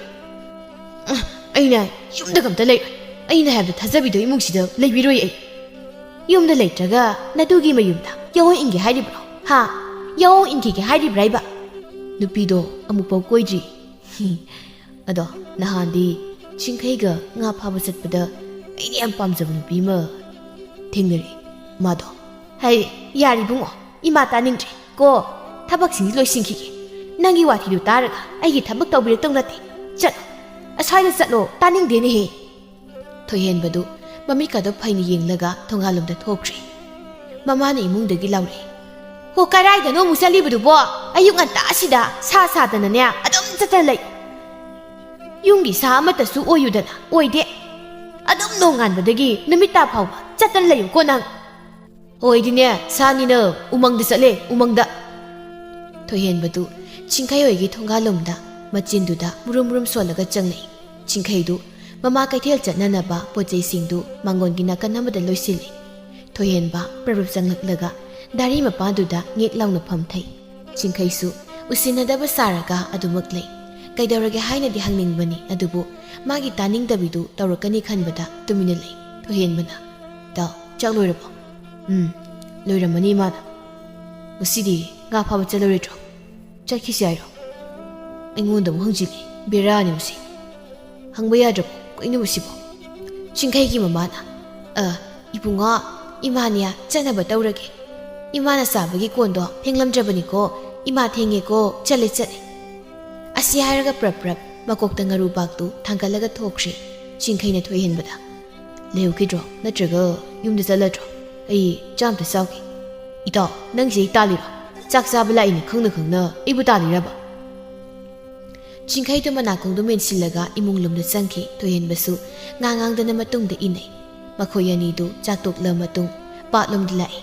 ꯎꯝ, ꯑꯩꯅ ꯌꯨꯝꯗꯒ ꯑꯝꯇ ꯂꯩꯔꯣꯏ꯫ ꯑꯩꯅ ꯍꯥꯏꯕꯗ ꯊꯥꯖꯕꯤꯗꯣ ꯏꯃꯨꯡꯁꯤꯗ ꯂꯩꯕꯤꯔꯣꯏ ꯑꯩ꯫" "ꯌꯨꯝꯗ ꯂꯩꯇ꯭ꯔꯒ ꯅꯇꯨꯒꯤ ꯃꯌꯨꯝꯗ ꯌꯥꯑꯣꯡ ꯏꯟꯒꯦ ꯍꯥꯏꯔꯤꯕ꯭ꯔꯣ? ꯍꯥ? ꯌꯥꯑꯣꯡ ꯏꯟꯈꯤꯒꯦ ꯍꯥꯏꯔꯤꯕ꯭ꯔꯥ ꯍꯥꯏꯕ?" "ꯅꯨꯄꯤꯗꯣ ꯑꯃꯨꯛꯐꯥꯎ ꯀꯣꯏꯗ꯭ꯔꯤ꯫" "ꯑꯗꯣ ꯅꯍꯥꯟꯗꯤ ꯆꯤꯡꯈꯩꯒ ꯉꯥ ꯐꯥꯕ ꯆꯠꯄꯗ ꯑꯩꯅ ꯌꯥꯝ ꯄꯥꯝꯖꯕ ꯅꯨꯄꯤ ꯑꯃ ꯊꯦꯡꯅꯔꯦ꯫ ꯃꯥꯗꯣ꯫" "ꯍꯩ, ꯌꯥꯔꯦ ꯏꯕꯨꯡꯉꯣ, ꯏꯃꯥ ꯇꯥꯅꯤꯡꯗ꯭ꯔꯦ꯫ ꯀꯣ, ꯊꯕꯛꯁꯤꯡꯁꯤ ꯂꯣꯏꯁꯤꯟꯈꯤꯒꯦ꯫ ꯅꯪꯒꯤ ꯋꯥꯊꯤꯗꯨ ꯇꯥꯔꯒ ꯑꯩꯒꯤ ꯊꯕꯛ ꯇꯧꯕꯤꯔꯛꯇꯧ ꯅꯠꯇꯦ꯫ ꯆꯠꯂꯣ, ꯑꯁ꯭ꯋꯥꯏꯗ ꯆꯠꯂꯣ, ꯇꯥꯅꯤꯡꯗꯦꯅꯦꯍꯦ꯫" ꯊꯣꯏꯍꯦꯟꯕꯗꯨ ꯃꯃꯤꯠꯀꯗꯣ ꯐꯩꯅ ꯌꯦꯡꯂꯒ ꯊꯣꯡꯒꯥꯜꯂꯣꯝꯗ ꯊꯣꯛꯈ꯭ꯔꯦ꯫ ꯃꯃꯥꯅ ꯏꯃꯨꯡꯗꯒꯤ ꯂꯥꯎꯔꯛꯏ, "ꯍꯣ, ꯀꯗꯥꯏꯗꯅꯣ ꯑꯃꯨꯛ ꯆꯠꯂꯤꯕꯗꯨꯕꯣ? ꯑꯌꯨꯛ ꯉꯟꯇꯥ ꯑꯁꯤꯗ ꯁꯥ ꯁꯥꯗꯅꯅꯦ ꯑꯗꯨꯝ ꯆꯠꯇꯅ ꯂꯩ꯫ ꯌꯨꯝꯒꯤ ꯁꯥ ꯑꯃꯠꯇꯁꯨ ꯑꯣꯏꯌꯨꯗꯅ, ꯑꯣꯏꯗꯦ꯫ ꯑꯗꯨꯝ ꯅꯣꯡꯉꯥꯟꯕꯗꯒꯤ ꯅꯨꯃꯤꯠ ꯇꯥ ꯐꯥꯎꯕ ꯆꯠꯇꯅ ꯂꯩꯌꯨꯀꯣ ꯅꯪ꯫" "ꯑꯣꯏꯗꯤꯅꯦ, ꯁꯥꯅꯤꯅ ꯎꯃꯪꯗ ꯆꯠꯂꯦ, ꯎꯃꯪꯗ꯫" ꯊꯣꯏꯍꯦꯟꯕꯗꯨ ꯆꯤꯡꯈꯩ ꯍꯣꯏꯒꯤ ꯊꯣꯡꯒꯥꯜꯂꯣꯝꯗ ꯃꯆꯤꯟꯗꯨꯗ ꯃꯨꯔꯨꯝ ꯃꯨꯔꯨꯝ ꯁꯣꯜꯂꯒ ꯆꯪꯂꯛꯏ꯫ ꯆꯤꯡꯈꯩꯗꯨ ꯃꯃꯥ ꯀꯩꯊꯦꯜ ꯆꯠꯅꯅꯕ ꯄꯣꯠ ꯆꯩꯁꯤꯡꯗꯨ ꯃꯥꯡꯒꯣꯟꯒꯤ ꯅꯥꯀꯟ ꯑꯃꯗ ꯂꯣꯏꯁꯤꯜꯂꯤ꯫ ꯊꯣꯏꯍꯦꯟꯕ ꯄ꯭ꯔꯞ ꯄ꯭ꯔꯞ ꯆꯪꯂꯛꯂꯒ ꯗꯥꯔꯤ ꯃꯄꯥꯟꯗꯨꯗ ꯉꯦꯛ ꯂꯥꯎꯅ ꯐꯝꯊꯩ꯫ ꯆꯤꯡꯈꯩꯁꯨ ꯎꯁꯤꯟꯅꯗꯕ ꯁꯥꯔꯒ ꯑꯗꯨꯃꯛ ꯂꯩ꯫ ꯀꯩꯗꯧꯔꯒꯦ ꯍꯥꯏꯅꯗꯤ ꯍꯪꯅꯤꯡꯕꯅꯤ, ꯑꯗꯨꯕꯨ ꯃꯥꯒꯤ ꯇꯥꯅꯤꯡꯗꯕꯤꯗꯨ ꯇꯧꯔꯛꯀꯅꯤ ꯈꯟꯕꯗ ꯇꯨꯃꯤꯟꯅ ꯂꯩ꯫ ꯊꯣꯏꯍꯦꯟꯕꯅ, "ꯏꯇꯥꯎ, ꯆꯥꯛ ꯂꯣꯏꯔꯕꯣ?" "ꯎꯝ, ꯂꯣꯏꯔꯝꯃꯅꯤ ꯏꯃꯥꯅ꯫ ꯉꯁꯤꯗꯤ ꯉꯥ ꯐꯥꯕ ꯆꯠꯂꯔꯣꯏꯗ꯭ꯔꯣ? ꯆꯠꯈꯤꯁꯤ ꯍꯥꯏꯔꯣ?" ꯑꯩꯉꯣꯟꯗ ꯑꯃꯨꯛ ꯍꯪꯖꯤꯜꯂꯤ꯫ ꯕꯦꯔꯥꯅꯤ ꯃꯁꯤ꯫ ꯍꯪꯕ ꯌꯥꯗ꯭ꯔꯕꯣ? ꯀꯩꯅꯣꯕ ꯁꯤꯕꯣ? ꯆꯤꯡꯈꯩꯒꯤ ꯃꯃꯥꯅ, "ꯑ, ꯏꯕꯨꯡꯉꯣ, ꯏꯃꯥꯅꯦ ꯆꯠꯅꯕ ꯇꯧꯔꯒꯦ꯫ ꯏꯃꯥꯅ ꯆꯥꯕꯒꯤ ꯀꯣꯟꯗꯣ ꯐꯦꯡꯂꯝꯗ꯭ꯔꯕꯅꯤꯀꯣ꯫ ꯏꯃꯥ ꯊꯦꯡꯉꯦꯀꯣ, ꯆꯠꯂꯦ, ꯆꯠꯂꯦ꯫" ꯑꯁꯤ ꯍꯥꯏꯔꯒ ꯄ꯭ꯔꯞ ꯄ꯭ꯔꯞ ꯃꯀꯣꯛꯇ ꯉꯥꯔꯨꯕꯥꯛꯇꯨ ꯊꯥꯡꯒꯠꯂꯒ ꯊꯣꯛꯈ꯭ꯔꯦ꯫ ꯆꯤꯡꯈꯩꯅ ꯊꯣꯏꯍꯦꯟꯕꯗ, "ꯂꯩꯍꯧꯈꯤꯗ꯭ꯔꯣ? ꯅꯠꯇ꯭ꯔꯒ ꯌꯨꯝꯗ ꯆꯠꯂꯗ꯭ꯔꯣ? ꯑꯩ ꯆꯥ ꯑꯝꯇ ꯆꯥꯎꯒꯦ꯫" "ꯏꯇꯥꯎ, ꯅꯪꯁꯦ ꯑꯩ ꯇꯥꯜꯂꯤꯔꯣ? ꯆꯥꯛ ꯆꯥꯕ ꯂꯥꯛꯏꯅꯦ ꯈꯪꯅ ꯈꯪꯅ ꯑꯩꯕꯨ ꯇꯥꯜꯂꯤꯔꯕ?" ꯆꯤꯡꯈꯩꯗꯨ ꯃꯅꯥꯀꯣꯡꯗꯨ ꯃꯦꯟꯁꯤꯜꯂꯒ ꯏꯃꯨꯡ ꯂꯣꯝꯗ ꯆꯪꯈꯤ꯫ ꯊꯣꯏꯍꯦꯟꯕꯁꯨ ꯉꯥ ꯉꯥꯡꯗꯅ ꯃꯇꯨꯡꯗ ꯏꯟꯅꯩ꯫ ꯃꯈꯣꯏ ꯑꯅꯤꯗꯨ ꯆꯥꯛ ꯇꯣꯛꯂ ꯃꯇꯨꯡ ꯄꯥꯠꯂꯣꯝꯗ ꯂꯥꯛꯏ꯫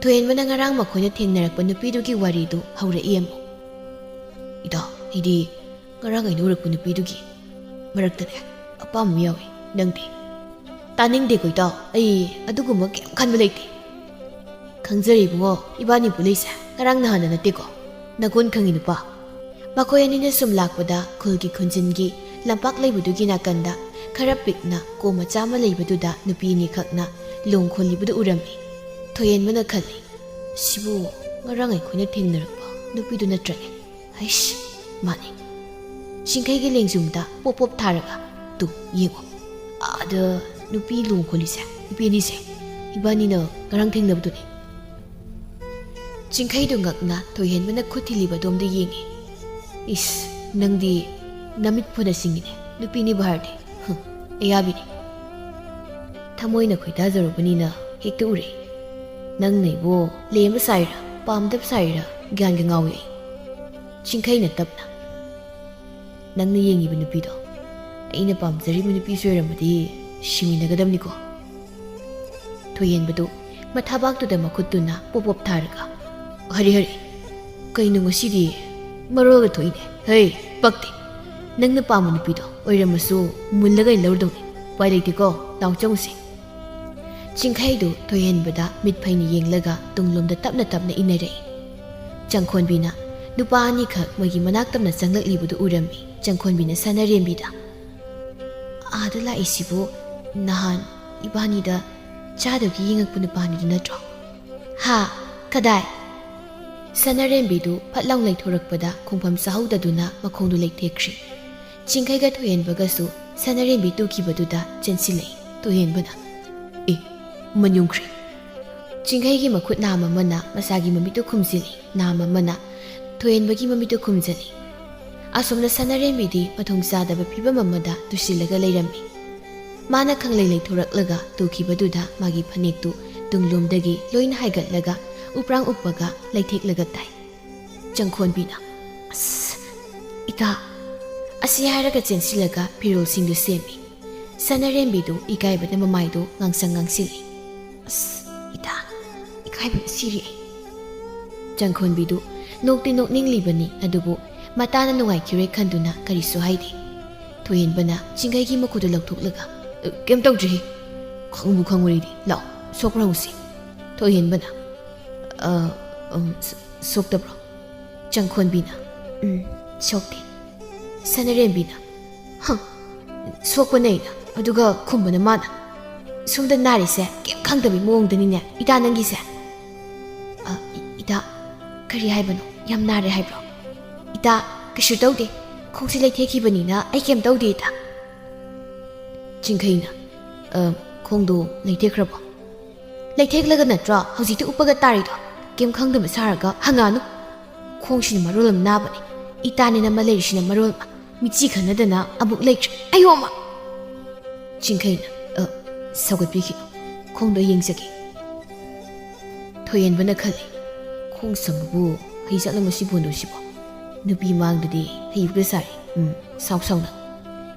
ꯊꯣꯏꯍꯦꯟꯕꯅ ꯉꯔꯥꯡ ꯃꯈꯣꯏꯅ ꯊꯦꯡꯅꯔꯛꯄ ꯅꯨꯄꯤꯗꯨꯒꯤ ꯋꯥꯔꯤꯗꯨ ꯍꯧꯔꯛꯏ ꯑꯃꯨꯛ꯫ "ꯏꯇꯥꯎ, ꯑꯩꯗꯤ ꯉꯔꯥꯡ ꯑꯩꯅ ꯎꯔꯛꯄ ꯅꯨꯄꯤꯗꯨꯒꯤ ꯃꯔꯛꯇꯅꯦ ꯑꯄꯥꯝꯕ ꯑꯃ ꯌꯥꯎꯏ꯫ ꯅꯪꯗꯤ?" "ꯇꯥꯅꯤꯡꯗꯦꯀꯣ ꯏꯇꯥꯎ, ꯑꯩ ꯑꯗꯨꯒꯨꯝꯕ ꯀꯩꯝ ꯈꯟꯕ ꯂꯩꯇꯦ꯫ ꯈꯪꯖꯔꯦ ꯏꯕꯨꯡꯉꯣ, ꯏꯕꯥꯅꯤ ꯄꯨꯜꯂꯤꯁꯦ ꯉꯔꯥꯡ ꯅꯍꯥꯟꯗ ꯅꯠꯇꯦꯀꯣ꯫ ꯅꯒꯨꯟ ꯈꯪꯉꯤ ꯅꯨꯄꯥ꯫" ꯃꯈꯣꯏ ꯑꯅꯤꯅ ꯁꯨꯝ ꯂꯥꯛꯄꯗ ꯈꯨꯜꯒꯤ ꯈꯨꯟꯖꯤꯟꯒꯤ ꯂꯝꯄꯥꯛ ꯂꯩꯕꯗꯨꯒꯤ ꯅꯥꯀꯟꯗ ꯈꯔ ꯄꯤꯛꯅ ꯀꯣꯝ ꯃꯆꯥ ꯑꯃ ꯂꯩꯕꯗꯨꯗ ꯅꯨꯄꯤ ꯑꯅꯤꯈꯛꯅ ꯂꯣꯡ ꯈꯣꯜꯂꯤꯕꯗꯨ ꯎꯔꯝꯃꯤ꯫ ꯊꯣꯏꯍꯦꯟꯕꯅ ꯈꯜꯂꯤ, "ꯁꯤꯕꯨ ꯉꯔꯥꯡ ꯑꯩꯈꯣꯏꯅ ꯊꯦꯡꯅꯔꯛꯄ ꯅꯨꯄꯤꯗꯨ ꯅꯠꯇ꯭ꯔꯅꯦ? ꯍꯩꯁ, ꯃꯥꯅꯦ꯫" ꯆꯤꯡꯈꯩꯒꯤ ꯂꯦꯡꯖꯨꯝꯗ ꯄꯣꯞ ꯄꯣꯞ ꯊꯥꯔꯒ, "ꯇꯨ, ꯌꯦꯡꯉꯣ, ꯑꯥꯗ ꯅꯨꯄꯤ ꯂꯣꯡ ꯈꯣꯜꯂꯤꯁꯦ, ꯅꯨꯄꯤ ꯑꯅꯤꯁꯦ, ꯏꯕꯥꯅꯤꯅ ꯉꯔꯥꯡ ꯊꯦꯡꯅꯕꯗꯨꯅꯦ꯫" ꯆꯤꯡꯈꯩꯗꯨ ꯉꯛꯅ ꯊꯣꯏꯍꯦꯟꯕꯅ ꯈꯨꯠ ꯊꯤꯜꯂꯤꯕ ꯑꯗꯣꯝꯗ ꯌꯦꯡꯉꯤ꯫ "ꯏꯁ, ꯅꯪꯗꯤ ꯅꯃꯤꯠ ꯐꯅ ꯁꯤꯡꯉꯤꯅꯦ, ꯅꯨꯄꯤꯅꯤꯕꯨ ꯍꯥꯏꯔꯗꯤ꯫ ꯍꯨꯝ, ꯑꯌꯥꯕꯤꯅꯤ꯫ ꯊꯃꯣꯏꯅ ꯈꯣꯏꯗꯥꯖꯔꯨꯕꯅꯤꯅ ꯍꯦꯛꯇ ꯎꯔꯦ꯫ ꯅꯪꯅ ꯑꯩꯕꯨ ꯂꯦꯝꯕ ꯁꯥꯏꯔ, ꯄꯥꯝꯗꯕ ꯁꯥꯏꯔ, ꯒ꯭ꯌꯥꯟꯒ ꯉꯥꯎꯏ ꯑꯩ꯫" ꯆꯤꯡꯈꯩꯅ ꯇꯞꯅ, "ꯅꯪꯅ ꯌꯦꯡꯉꯤꯕ ꯅꯨꯄꯤꯗꯣ ꯑꯩꯅ ꯄꯥꯝꯖꯔꯤꯕ ꯅꯨꯄꯤꯁꯨ ꯑꯣꯏꯔꯝꯃꯗꯤ ꯁꯤꯃꯤꯟꯅꯒꯗꯕꯅꯤꯀꯣ꯫" ꯊꯣꯏꯍꯦꯟꯕꯗꯨ ꯃꯊꯥꯕꯥꯛꯇꯨꯗ ꯃꯈꯨꯠꯇꯨꯅ ꯄꯣꯞ ꯄꯣꯞ ꯊꯥꯔꯒ, "ꯍꯔꯦ ꯍꯔꯦ, ꯀꯩꯅꯣ ꯉꯁꯤꯗꯤ ꯃꯔꯣꯜꯒ ꯊꯣꯛꯏꯅꯦ? ꯍꯩ, ꯄꯛꯇꯦ꯫ ꯅꯪꯅ ꯄꯥꯝꯕ ꯅꯨꯄꯤꯗꯣ ꯑꯣꯏꯔꯝꯃꯁꯨ ꯃꯨꯜꯂꯒ ꯂꯧꯔꯗꯧꯅꯤ꯫ ꯎꯄꯥꯏ ꯂꯩꯇꯦꯀꯣ, ꯂꯥꯎ ꯆꯪꯉꯨꯁꯦ꯫ ꯆꯤꯡꯈꯩꯗꯨ ꯊꯣꯏꯍꯦꯟꯕꯗ ꯃꯤꯠ ꯐꯩꯅ ꯌꯦꯡꯂꯒ ꯇꯨꯡꯂꯣꯝꯗ ꯇꯞꯅ ꯇꯞꯅ ꯏꯟꯅꯔꯛꯏ꯫ ꯆꯪꯈꯣꯟꯕꯤꯅ ꯅꯨꯄꯥ ꯑꯅꯤꯈꯛ ꯃꯣꯏꯒꯤ ꯃꯅꯥꯛ ꯇꯝꯅ ꯆꯪꯂꯛꯂꯤꯕꯗꯨ ꯎꯔꯝꯃꯤ꯫ ꯆꯪꯈꯣꯟꯕꯤꯅ ꯁꯅꯥꯔꯦꯝꯕꯤꯗ, "ꯑꯥꯗ ꯂꯥꯛꯏꯁꯤꯕꯨ ꯅꯍꯥꯟ ꯏꯕꯥꯅꯤꯗ ꯆꯥꯗꯕꯒꯤ ꯌꯦꯡꯉꯛꯄ ꯅꯨꯄꯥꯅꯤꯗꯨ ꯅꯠꯇ꯭ꯔꯣ?" "ꯍꯥ? ꯀꯗꯥꯏ?" ꯁꯅꯥꯔꯦꯝꯕꯤꯗꯨ ꯐꯠ ꯂꯥꯎ ꯂꯩꯊꯣꯔꯛꯄꯗ ꯈꯣꯡꯐꯝ ꯆꯥꯍꯧꯗꯗꯨꯅ ꯃꯈꯣꯡꯗꯨ ꯂꯩꯊꯦꯛꯈ꯭ꯔꯤ꯫ ꯆꯤꯡꯈꯩꯒ ꯊꯣꯏꯍꯦꯟꯕꯒꯁꯨ ꯁꯅꯥꯔꯦꯝꯕꯤ ꯇꯨꯈꯤꯕꯗꯨꯗ ꯆꯦꯟꯁꯤꯜꯂꯛꯏ꯫ ꯊꯣꯏꯍꯦꯟꯕꯅ, "ꯑꯦ, ꯃꯟ ꯌꯨꯡꯈ꯭ꯔꯦ!" ꯆꯤꯡꯈꯩꯒꯤ ꯃꯈꯨꯠ ꯅꯥꯝ ꯑꯃꯅ ꯃꯁꯥꯒꯤ ꯃꯃꯤꯠꯇꯨ ꯈꯨꯝꯖꯤꯜꯂꯤ, ꯅꯥꯝ ꯑꯃꯅ ꯊꯣꯏꯍꯦꯟꯕꯒꯤ ꯃꯃꯤꯠꯇꯨ ꯈꯨꯝꯖꯤꯜꯂꯤ꯫ ꯑꯁꯣꯝꯗ ꯁꯅꯥꯔꯦꯝꯕꯤꯗꯤ ꯃꯊꯣꯡ ꯆꯥꯗꯕ ꯐꯤꯕꯝ ꯑꯃꯗ ꯇꯨꯁꯤꯜꯂꯒ ꯂꯩꯔꯝꯃꯤ꯫ ꯃꯥꯅ ꯈꯪꯂꯩ ꯂꯩꯊꯣꯔꯛꯂꯒ ꯇꯨꯈꯤꯕꯗꯨꯗ ꯃꯥꯒꯤ ꯐꯅꯦꯛꯇꯨ ꯇꯨꯡꯂꯣꯝꯗꯒꯤ ꯂꯣꯏꯅ ꯍꯥꯏꯒꯠꯂꯒ ꯎꯄ꯭ꯔꯥꯡ ꯎꯞꯄꯒ ꯂꯩꯊꯦꯛꯂꯒ ꯇꯥꯏ꯫ ꯆꯪꯈꯣꯟꯕꯤꯅ, "ꯑꯁ, ꯏꯇꯥ!" ꯑꯁꯤ ꯍꯥꯏꯔꯒ ꯆꯦꯟꯁꯤꯜꯂꯒ ꯐꯤꯔꯣꯜꯁꯤꯡꯗꯨ ꯁꯦꯝꯃꯤ꯫ ꯁꯅꯥꯔꯦꯝꯕꯤꯗꯨ ꯏꯀꯥꯏꯕꯅ ꯃꯃꯥꯏꯗꯨ ꯉꯥꯡꯁꯪ ꯉꯥꯡꯁꯤꯜꯂꯤ꯫ "ꯑꯁ, ꯏꯇꯥ, ꯏꯀꯥꯏꯕꯅ ꯁꯤꯔꯦ ꯑꯩ!" ꯆꯪꯈꯣꯟꯕꯤꯗꯨ ꯅꯣꯛꯇꯤ ꯅꯣꯛꯅꯤꯡꯂꯤꯕꯅꯤ, ꯑꯗꯨꯕꯨ ꯃꯇꯥꯅ ꯅꯨꯡꯉꯥꯏꯈꯤꯔꯣꯏ ꯈꯟꯗꯨꯅ ꯀꯔꯤꯁꯨ ꯍꯥꯏꯗꯦ꯫ ꯊꯣꯏꯍꯦꯟꯕꯅ ꯆꯤꯡꯈꯩꯒꯤ ꯃꯈꯨꯠꯇꯨ ꯂꯧꯊꯣꯛꯂꯒ, "ꯑ, ꯀꯩꯝ ꯇꯧꯗ꯭ꯔꯤꯍꯦ꯫ ꯈꯪꯕꯨ ꯈꯪꯉꯨꯔꯤꯗꯤ꯫ ꯂꯥꯛꯑꯣ, ꯁꯣꯛꯄ꯭ꯔ ꯍꯪꯉꯨꯁꯤ꯫" ꯊꯣꯏꯍꯦꯟꯕꯅ, "ꯑ, ꯎꯝ, ꯁ-, ꯁꯣꯛꯇꯕ꯭ꯔꯣ?" ꯆꯪꯈꯣꯟꯕꯤꯅ, "ꯎꯝ, ꯁꯣꯛꯇꯦ꯫" ꯁꯅꯥꯔꯦꯝꯕꯤꯅ, "ꯍ, ꯁꯣꯛꯄꯅ ꯑꯩꯅ, ꯑꯗꯨꯒ ꯈꯨꯝꯕꯅ ꯃꯥꯅ꯫ ꯁꯣꯝꯗ ꯅꯥꯔꯤꯁꯦ ꯀꯩꯝ ꯈꯪꯗꯕꯤ ꯃꯑꯣꯡꯗꯅꯤꯅꯦ, ꯏꯇꯥ ꯅꯪꯒꯤꯁꯦ꯫" "ꯑ, ꯏ-, ꯏꯇꯥ, ꯀꯔꯤ ꯍꯥꯏꯕꯅꯣ? ꯌꯥꯝ ꯅꯥꯔꯦ ꯍꯥꯏꯕ꯭ꯔꯣ?" "ꯏꯇꯥ, ꯀꯩꯁꯨ ꯇꯧꯗꯦ꯫ ꯈꯣꯡꯁꯦ ꯂꯩꯊꯦꯛꯈꯤꯕꯅꯤꯅ ꯑꯩ ꯀꯩꯝ ꯇꯧꯗꯦ, ꯏꯇꯥ꯫" ꯆꯤꯡꯈꯩꯅ, "ꯑ, ꯈꯣꯡꯗꯣ ꯂꯩꯊꯦꯛꯈ꯭ꯔꯕꯣ?" "ꯂꯩꯊꯦꯛꯂꯒ ꯅꯠꯇ꯭ꯔꯣ ꯍꯧꯖꯤꯛꯇꯤ ꯎꯞꯄꯒ ꯇꯥꯔꯤꯗꯣ? ꯀꯩꯝ ꯈꯪꯗꯕ ꯁꯥꯔꯒ ꯍꯪꯉꯛꯑꯅꯨ꯫ ꯈꯣꯡꯁꯤꯅ ꯃꯔꯣꯜ ꯑꯃ ꯅꯥꯕꯅꯦ, ꯏꯇꯥꯅꯦꯅ ꯑꯃ ꯂꯩꯔꯤꯁꯤꯅ ꯃꯔꯣꯜ ꯑꯃ꯫ ꯃꯤꯠꯆꯤ ꯈꯠꯅꯗꯅ ꯑꯃꯨꯛ ꯂꯩꯈ꯭ꯔꯦ꯫ ꯑꯌꯣ ꯑꯃ!" ꯆꯤꯡꯈꯩꯅ, "ꯑ, ꯁꯧꯒꯠꯄꯤꯈꯤꯅꯨ꯫ ꯈꯣꯡꯗꯣ ꯌꯦꯡꯖꯒꯦ꯫" ꯊꯣꯏꯍꯦꯟꯕꯅ ꯈꯜꯂꯤ, "ꯈꯣꯡ ꯁꯝꯕꯕꯨ ꯍꯩꯖꯥꯠꯂ ꯃꯁꯤ ꯕꯣꯟꯗꯣꯁꯤꯕꯣ? ꯅꯨꯄꯤ ꯃꯥꯡꯗꯗꯤ ꯍꯩꯕꯒ ꯁꯥꯔꯤ꯫ ꯎꯝ, ꯁꯥꯎ ꯁꯥꯎꯅ꯫"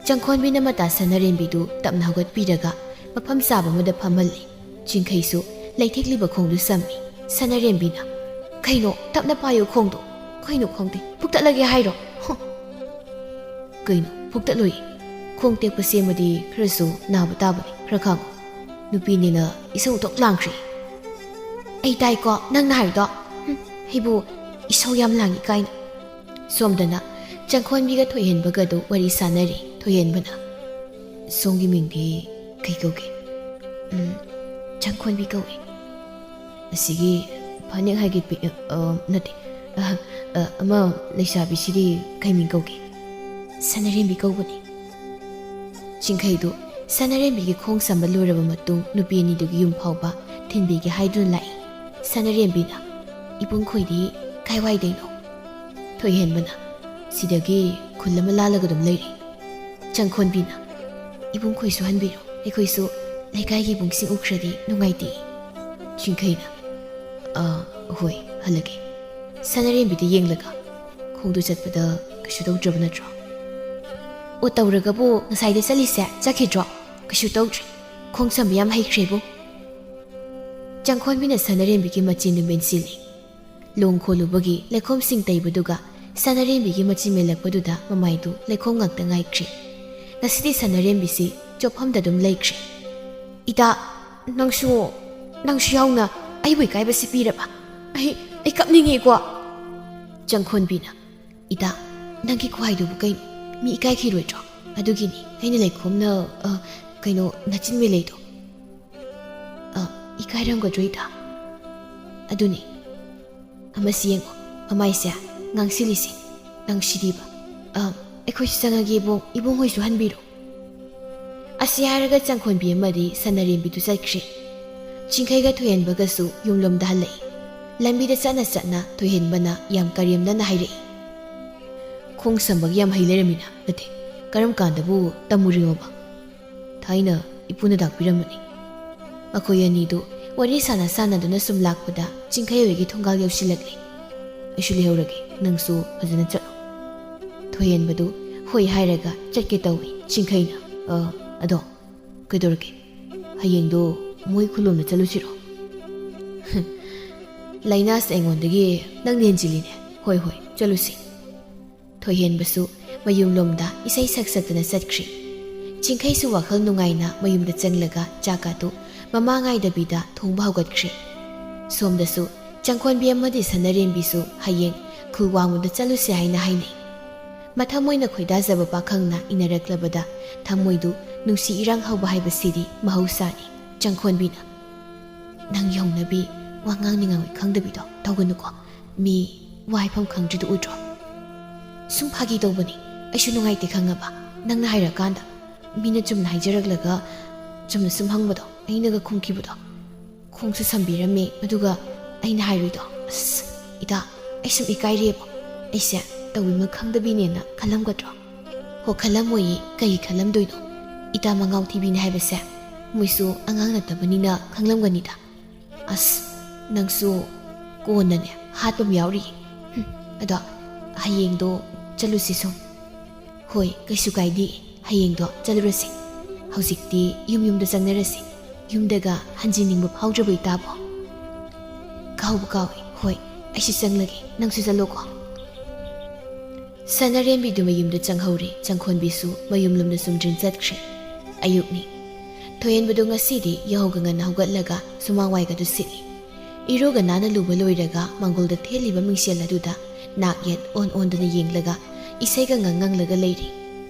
ꯆꯪꯈꯣꯟꯕꯤꯅ ꯃꯇꯥ ꯁꯅꯥꯔꯦꯝꯕꯤꯗꯨ ꯇꯞꯅ ꯍꯧꯒꯠꯄꯤꯔꯒ ꯃꯐꯝ ꯆꯥꯕ ꯑꯃꯗ ꯐꯝꯍꯜꯂꯤ꯫ ꯆꯤꯡꯈꯩꯁꯨ ꯂꯩꯊꯦꯛꯂꯤꯕ ꯈꯣꯡꯗꯨ ꯁꯝꯃꯤ꯫ ꯁꯅꯥꯔꯦꯝꯕꯤꯅ, "ꯀꯩꯅꯣ? ꯇꯞꯅ ꯄꯥꯏꯌꯨ ꯈꯣꯡꯗꯣ꯫ ꯀꯩꯅꯣ ꯈꯪꯗꯦ, ꯐꯨꯛꯇꯠꯂꯒꯦ ꯍꯥꯏꯔꯣ? ꯍꯨꯝ!" "ꯀꯩꯅꯣ ꯐꯨꯛꯇꯠꯂꯣꯏꯌꯦ? ꯈꯣꯡ ꯇꯦꯛꯄ ꯁꯦꯝꯃꯗꯤ ꯈꯔꯁꯨ ꯅꯥꯕ ꯇꯥꯕꯅꯤ, ꯈꯔ ꯈꯥꯡꯉꯨ꯫ ꯅꯨꯄꯤꯅꯤꯅ ꯏꯁꯧ ꯊꯣꯛ ꯂꯥꯡꯈ꯭ꯔꯦ꯫ ꯑꯩ ꯇꯥꯏꯀꯣ ꯅꯪꯅ ꯍꯥꯏꯕꯗꯣ꯫ ꯍꯨꯝ, ꯑꯩꯕꯨ ꯏꯁꯧ ꯌꯥꯝ ꯂꯥꯡꯉꯤ ꯀꯥꯏꯅ꯫ ꯁꯣꯝꯗꯅ ꯆꯪꯈꯣꯟꯕꯤꯒ ꯊꯣꯏꯍꯦꯟꯕꯒꯗꯨ ꯋꯥꯔꯤ ꯁꯥꯟꯅꯔꯤ꯫ ꯊꯣꯏꯍꯦꯟꯕꯅ, "ꯁꯣꯝꯒꯤ ꯃꯤꯡꯗꯤ ꯀꯩ ꯀꯧꯒꯦ?" "ꯎꯝ, ꯆꯪꯈꯣꯟꯕꯤ ꯀꯧꯏ꯫" "ꯑꯁꯤꯒꯤ ꯐꯅꯦꯛ ꯍꯥꯏꯒꯦ ꯄꯤ-, ꯑ, ꯅꯠꯇꯦ, ꯑ, ꯑ, ꯑꯃ ꯂꯩꯁꯥꯕꯤꯁꯤꯗꯤ ꯀꯩ ꯃꯤꯡ ꯀꯧꯒꯦ?" "ꯁꯅꯔꯦꯝꯕꯤ ꯀꯧꯕꯅꯤ꯫" ꯆꯤꯡꯈꯩꯗꯨ ꯁꯅꯔꯦꯝꯕꯤꯒꯤ ꯈꯣꯡ ꯁꯝꯕ ꯂꯣꯏꯔꯕ ꯃꯇꯨꯡ ꯅꯨꯄꯤ ꯑꯅꯤꯗꯨꯒꯤ ꯌꯨꯝ ꯐꯥꯎꯕ ꯊꯤꯟꯕꯤꯒꯦ ꯍꯥꯏꯗꯨꯅ ꯂꯥꯛꯏ꯫ ꯁꯅꯔꯦꯝꯕꯤꯅ, "ꯏꯕꯨꯡꯈꯣꯏꯗꯤ ꯀꯥꯏꯋꯥꯏꯗꯩꯅꯣ?" ꯊꯣꯏꯍꯦꯟꯕꯅ, "ꯁꯤꯗꯒꯤ ꯈꯨꯜ ꯑꯃ ꯂꯥꯜꯂꯒ ꯑꯗꯨꯝ ꯂꯩꯔꯦ꯫" ꯆꯪꯈꯣꯟꯕꯤꯅ, "ꯏꯕꯨꯡꯈꯣꯏꯁꯨ ꯍꯟꯕꯤꯔꯣ, ꯑꯩꯈꯣꯏꯁꯨ ꯂꯩꯀꯥꯏꯒꯤ ꯏꯕꯨꯡꯁꯤꯡ ꯎꯈ꯭ꯔꯗꯤ ꯅꯨꯡꯉꯥꯏꯇꯦ꯫" ꯆꯤꯡꯈꯩꯅ, "ꯑꯥ, ꯍꯣꯏ, ꯍꯜꯂꯒꯦ꯫" ꯁꯅꯔꯦꯝꯕꯤꯗ ꯌꯦꯡꯂꯒ, "ꯈꯣꯡꯗꯨ ꯆꯠꯄꯗ ꯀꯩꯁꯨ ꯇꯧꯗ꯭ꯔꯕ ꯅꯠꯇ꯭ꯔꯣ?" "ꯑꯣ, ꯇꯧꯔꯒꯕꯨ ꯉꯁꯥꯏꯗ ꯆꯠꯂꯤꯁꯦ ꯆꯠꯈꯤꯗ꯭ꯔꯣ?" "ꯀꯩꯁꯨ ꯇꯧꯗ꯭ꯔꯦ꯫ ꯈꯣꯡ ꯁꯝꯕ ꯌꯥꯝ ꯍꯩꯈ꯭ꯔꯦꯕꯨ꯫" ꯆꯪꯈꯣꯟꯕꯤꯅ ꯁꯅꯔꯦꯝꯕꯤꯒꯤ ꯃꯆꯤꯟꯗꯨ ꯃꯦꯟꯁꯤꯜꯂꯤ꯫ ꯂꯣꯡ ꯈꯣꯜꯂꯨꯕꯒꯤ ꯂꯩꯈꯣꯝꯁꯤꯡ ꯇꯩꯕꯗꯨꯒ ꯁꯅꯔꯦꯝꯕꯤꯒꯤ ꯃꯆꯤꯟ ꯃꯦꯜꯂꯛꯄꯗꯨꯗ ꯃꯃꯥꯏꯗꯨ ꯂꯩꯈꯣꯝ ꯉꯥꯛꯇ ꯉꯥꯏꯈ꯭ꯔꯦ꯫ ꯉꯁꯤꯗꯤ ꯁꯅꯔꯦꯝꯕꯤꯁꯤ ꯆꯣꯞꯐꯝꯗ ꯑꯗꯨꯝ ꯂꯩꯈ꯭ꯔꯦ꯫ "ꯏꯇꯥ, ꯅꯪꯁꯨ, ꯅꯪꯁꯨ ꯌꯥꯎꯅ ꯑꯩꯕꯨ ꯏꯀꯥꯏꯕꯁꯤ ꯄꯤꯔꯕ? ꯑꯩ, ꯑꯩ ꯀꯞꯅꯤꯡꯉꯦꯀꯣ꯫" ꯆꯪꯈꯣꯟꯕꯤꯅ, "ꯏꯇꯥ, ꯅꯪꯒꯤ ꯈꯨꯍꯥꯏꯗꯨꯕꯨ ꯀꯩꯅꯣ? ꯃꯤ ꯏꯀꯥꯏꯈꯤꯔꯣꯏꯗ꯭ꯔꯣ? ꯑꯗꯨꯒꯤꯅꯤ ꯑꯩꯅ ꯂꯩꯈꯣꯝꯅ, ꯑ, ꯀꯩꯅꯣ, ꯅꯆꯤꯟ ꯃꯦꯂꯩꯗꯣ꯫" "ꯑ, ꯏꯀꯥꯏꯔꯝꯒꯗ꯭ꯔꯣ, ꯏꯇꯥ?" "ꯑꯗꯨꯅꯤ꯫ ꯑꯃꯁꯤ ꯌꯦꯡꯉꯣ, ꯃꯃꯥꯏꯁꯦ ꯉꯥꯡꯁꯤꯜꯂꯤꯁꯦ꯫ ꯅꯪꯁꯤꯗꯤꯕ꯫ ꯑ, ꯑꯩꯈꯣꯏꯁꯨ ꯆꯪꯉꯒꯦ, ꯏꯕꯨꯡ, ꯏꯕꯨꯡꯍꯣꯏꯁꯨ ꯍꯟꯕꯤꯔꯣ꯫" ꯑꯁꯤ ꯍꯥꯏꯔꯒ ꯆꯪꯈꯣꯟꯕꯤ ꯑꯃꯗꯤ ꯁꯅꯔꯦꯝꯕꯤꯗꯨ ꯆꯠꯈ꯭ꯔꯦ꯫ ꯆꯤꯡꯈꯩꯒ ꯊꯣꯏꯍꯦꯟꯕꯒꯁꯨ ꯌꯨꯝꯂꯣꯝꯗ ꯍꯜꯂꯛꯏ꯫ ꯂꯝꯕꯤꯗ ꯆꯠꯅ ꯆꯠꯅ ꯊꯣꯏꯍꯦꯟꯕꯅ ꯌꯥꯝ ꯀꯔꯦꯝꯅꯅ ꯍꯥꯏꯔꯛꯏ, "ꯈꯣꯡ ꯁꯝꯕꯒ ꯌꯥꯝ ꯍꯩ ꯂꯩꯔꯝꯃꯤꯅ꯫ ꯅꯠꯇꯦ, ꯀꯔꯝ ꯀꯥꯟꯗꯕꯨ ꯇꯝꯃꯨꯔꯤꯅꯣꯕ?" "ꯊꯥꯏꯅ ꯏꯄꯨꯅ ꯇꯥꯛꯄꯤꯔꯝꯕꯅꯤ꯫" ꯃꯈꯣꯏ ꯑꯅꯤꯗꯨ ꯋꯥꯔꯤ ꯁꯥꯟꯅ ꯁꯥꯟꯅꯗꯨꯅ ꯁꯨꯝ ꯂꯥꯛꯄꯗ ꯆꯤꯡꯈꯩ ꯍꯣꯏꯒꯤ ꯊꯣꯡꯒꯥꯜ ꯌꯧꯁꯤꯜꯂꯛꯂꯦ꯫ "ꯑꯩꯁꯨ ꯂꯩꯍꯧꯔꯒꯦ, ꯅꯪꯁꯨ ꯐꯖꯅ ꯆꯠꯂꯣ꯫" ꯊꯣꯏꯍꯦꯟꯕꯗꯨ ꯍꯣꯏ ꯍꯥꯏꯔꯒ ꯆꯠꯀꯦ ꯇꯧꯏ꯫ ꯆꯤꯡꯈꯩꯅ, "ꯑ, ꯑꯗꯣ ꯀꯩꯗꯧꯔꯒꯦ? ꯍꯌꯦꯡꯗꯣ ꯃꯣꯏ ꯈꯨꯜꯂꯣꯝꯗ ꯆꯠꯂꯨꯁꯤꯔꯣ?" "ꯂꯥꯏꯅꯥꯁꯦ ꯑꯩꯉꯣꯟꯗꯒꯤ ꯅꯪꯅ ꯍꯦꯟꯖꯤꯜꯂꯤꯅꯦ꯫ ꯍꯣꯏ, ꯍꯣꯏ, ꯆꯠꯂꯨꯁꯤ꯫" ꯊꯣꯏꯍꯦꯟꯕꯁꯨ ꯃꯌꯨꯝꯂꯣꯝꯗ ꯏꯁꯩ ꯁꯛ ꯁꯛꯇꯅ ꯆꯠꯈ꯭ꯔꯦ꯫ ꯆꯤꯡꯈꯩꯁꯨ ꯋꯥꯈꯜ ꯅꯨꯡꯉꯥꯏꯅ ꯃꯌꯨꯝꯗ ꯆꯪꯂꯒ ꯆꯥꯛ ꯑꯗꯨ ꯃꯃꯥ ꯉꯥꯏꯗꯕꯤꯗ ꯊꯣꯡꯕ ꯍꯧꯒꯠꯈ꯭ꯔꯦ꯫ ꯁꯣꯝꯗꯁꯨ ꯆꯪꯈꯣꯟꯕꯤ ꯑꯃꯗꯤ ꯁꯅꯔꯦꯝꯕꯤꯁꯨ ꯍꯌꯦꯡ ꯈꯨꯜ ꯋꯥꯡꯃꯗ ꯆꯠꯂꯨꯁꯦ ꯍꯥꯏꯅ ꯍꯥꯏꯅꯩ꯫ ꯃꯊꯃꯣꯏꯅ ꯈꯣꯏꯗꯥꯖꯕ ꯄꯥꯈꯪꯅ ꯏꯟꯅꯔꯛꯂꯕꯗ ꯊꯃꯣꯏꯗꯨ ꯅꯨꯡꯁꯤ ꯏꯔꯥꯡ ꯍꯧꯕ ꯍꯥꯏꯕꯁꯤꯗꯤ ꯃꯍꯧꯁꯥꯅꯤ꯫ ꯆꯪꯈꯣꯟꯕꯤꯅ, "ꯅꯪ ꯌꯧꯅꯕꯤ ꯋꯥ ꯉꯥꯡꯅꯤꯡꯉꯥꯏ ꯈꯪꯗꯕꯤꯗꯣ ꯇꯧꯒꯅꯨꯀꯣ꯫ ꯃꯤ ꯋꯥ ꯍꯥꯏꯐꯝ ꯈꯪꯗ꯭ꯔꯤꯗꯨ ꯎꯗ꯭ꯔꯣ? ꯁꯨꯝ ꯐꯥꯒꯤ ꯇꯧꯕꯅꯤ꯫ ꯑꯩꯁꯨ ꯅꯨꯡꯉꯥꯏꯇꯦ ꯈꯪꯉꯕ? ꯅꯪꯅ ꯍꯥꯏꯔꯀꯥꯟꯗ ꯃꯤꯅ ꯆꯨꯝꯅ ꯍꯥꯏꯖꯔꯛꯂꯒ ꯆꯨꯝꯅ ꯁꯨꯝ ꯍꯪꯕꯗꯣ, ꯑꯩꯅꯒ ꯈꯨꯝꯈꯤꯕꯗꯣ, ꯈꯣꯡꯁꯨ ꯁꯝꯕꯤꯔꯝꯃꯦ꯫ ꯑꯗꯨꯒ ꯑꯩꯅ ꯍꯥꯏꯔꯨꯏꯗꯣ, ꯑꯁ, ꯏꯇꯥ, ꯑꯩ ꯁꯨꯝ ꯏꯀꯥꯏꯔꯦꯕ꯫ ꯑꯩꯁꯦ ꯇꯧꯕꯤꯃ ꯈꯪꯗꯕꯤꯅꯦꯅ ꯈꯜꯂꯝꯒꯗ꯭ꯔꯣ?" "ꯍꯣ, ꯈꯜꯂꯝꯃꯣꯏꯌꯦ꯫ ꯀꯩ ꯈꯜꯂꯝꯗꯣꯏꯅꯣ? ꯏꯇꯥ ꯃꯉꯥꯎ ꯊꯤꯕꯤꯅꯤ ꯍꯥꯏꯕꯁꯦ ꯃꯣꯏꯁꯨ ꯑꯉꯥꯡ ꯅꯠꯇꯕꯅꯤꯅ ꯈꯪꯂꯝꯒꯅꯤꯗ꯫ ꯑꯁ, ꯅꯪꯁꯨ ꯀꯣꯟꯅꯅꯦ ꯍꯥꯠꯄ ꯑꯃ ꯌꯥꯎꯔꯤꯌꯦ꯫ ꯍꯨꯝ, ꯑꯗꯣ ꯍꯌꯦꯡꯗꯣ ꯆꯠꯂꯨꯁꯤ ꯁꯨꯝ꯫" "ꯍꯣꯏ, ꯀꯩꯁꯨ ꯀꯥꯏꯗꯦ꯫ ꯍꯌꯦꯡꯗꯣ ꯆꯠꯂꯨꯔꯁꯤ꯫ ꯍꯧꯖꯤꯛꯇꯤ ꯌꯨꯝ ꯌꯨꯝꯗ ꯆꯪꯅꯔꯁꯤ꯫ ꯌꯨꯝꯗꯒ ꯍꯟꯖꯤꯟꯅꯤꯡꯕ ꯐꯥꯎꯗ꯭ꯔꯕ ꯏꯇꯥꯕꯣ?" "ꯀꯥꯎꯕ ꯀꯥꯎꯏ꯫ ꯍꯣꯏ, ꯑꯩꯁꯨ ꯆꯪꯂꯒꯦ꯫ ꯅꯪꯁꯨ ꯆꯠꯂꯣꯀꯣ꯫" ꯁꯅꯔꯦꯝꯕꯤꯗꯨ ꯃꯌꯨꯝꯗ ꯆꯪꯍꯧꯔꯦ꯫ ꯆꯪꯈꯣꯟꯕꯤꯁꯨ ꯃꯌꯨꯝ ꯂꯣꯝꯗ ꯆꯨꯝꯗ꯭ꯔꯤꯡ ꯆꯠꯈ꯭ꯔꯦ꯫ ꯑꯌꯨꯛꯅꯤ꯫ ꯊꯣꯏꯍꯦꯟꯕꯗꯨ ꯉꯁꯤꯗꯤ ꯌꯥꯍꯧꯒ ꯉꯟꯅ ꯍꯧꯒꯠꯂꯒ ꯁꯨꯃꯥꯡ ꯋꯥꯏꯒꯗꯨ ꯁꯤꯠꯂꯤ꯫ ꯏꯔꯨꯒ ꯅꯥꯟꯅ ꯂꯨꯕ ꯂꯣꯏꯔꯒ ꯃꯥꯡꯒꯣꯜꯗ ꯊꯦꯠꯂꯤꯕ ꯃꯤꯡꯁꯦꯜ ꯑꯗꯨꯗ ꯅꯥꯛ ꯌꯦꯠ ꯑꯣꯟ ꯑꯣꯟꯗꯨꯅ ꯌꯦꯡꯂꯒ ꯏꯁꯩꯒ ꯉꯪ ꯉꯪꯂꯒ ꯂꯩꯔꯤ꯫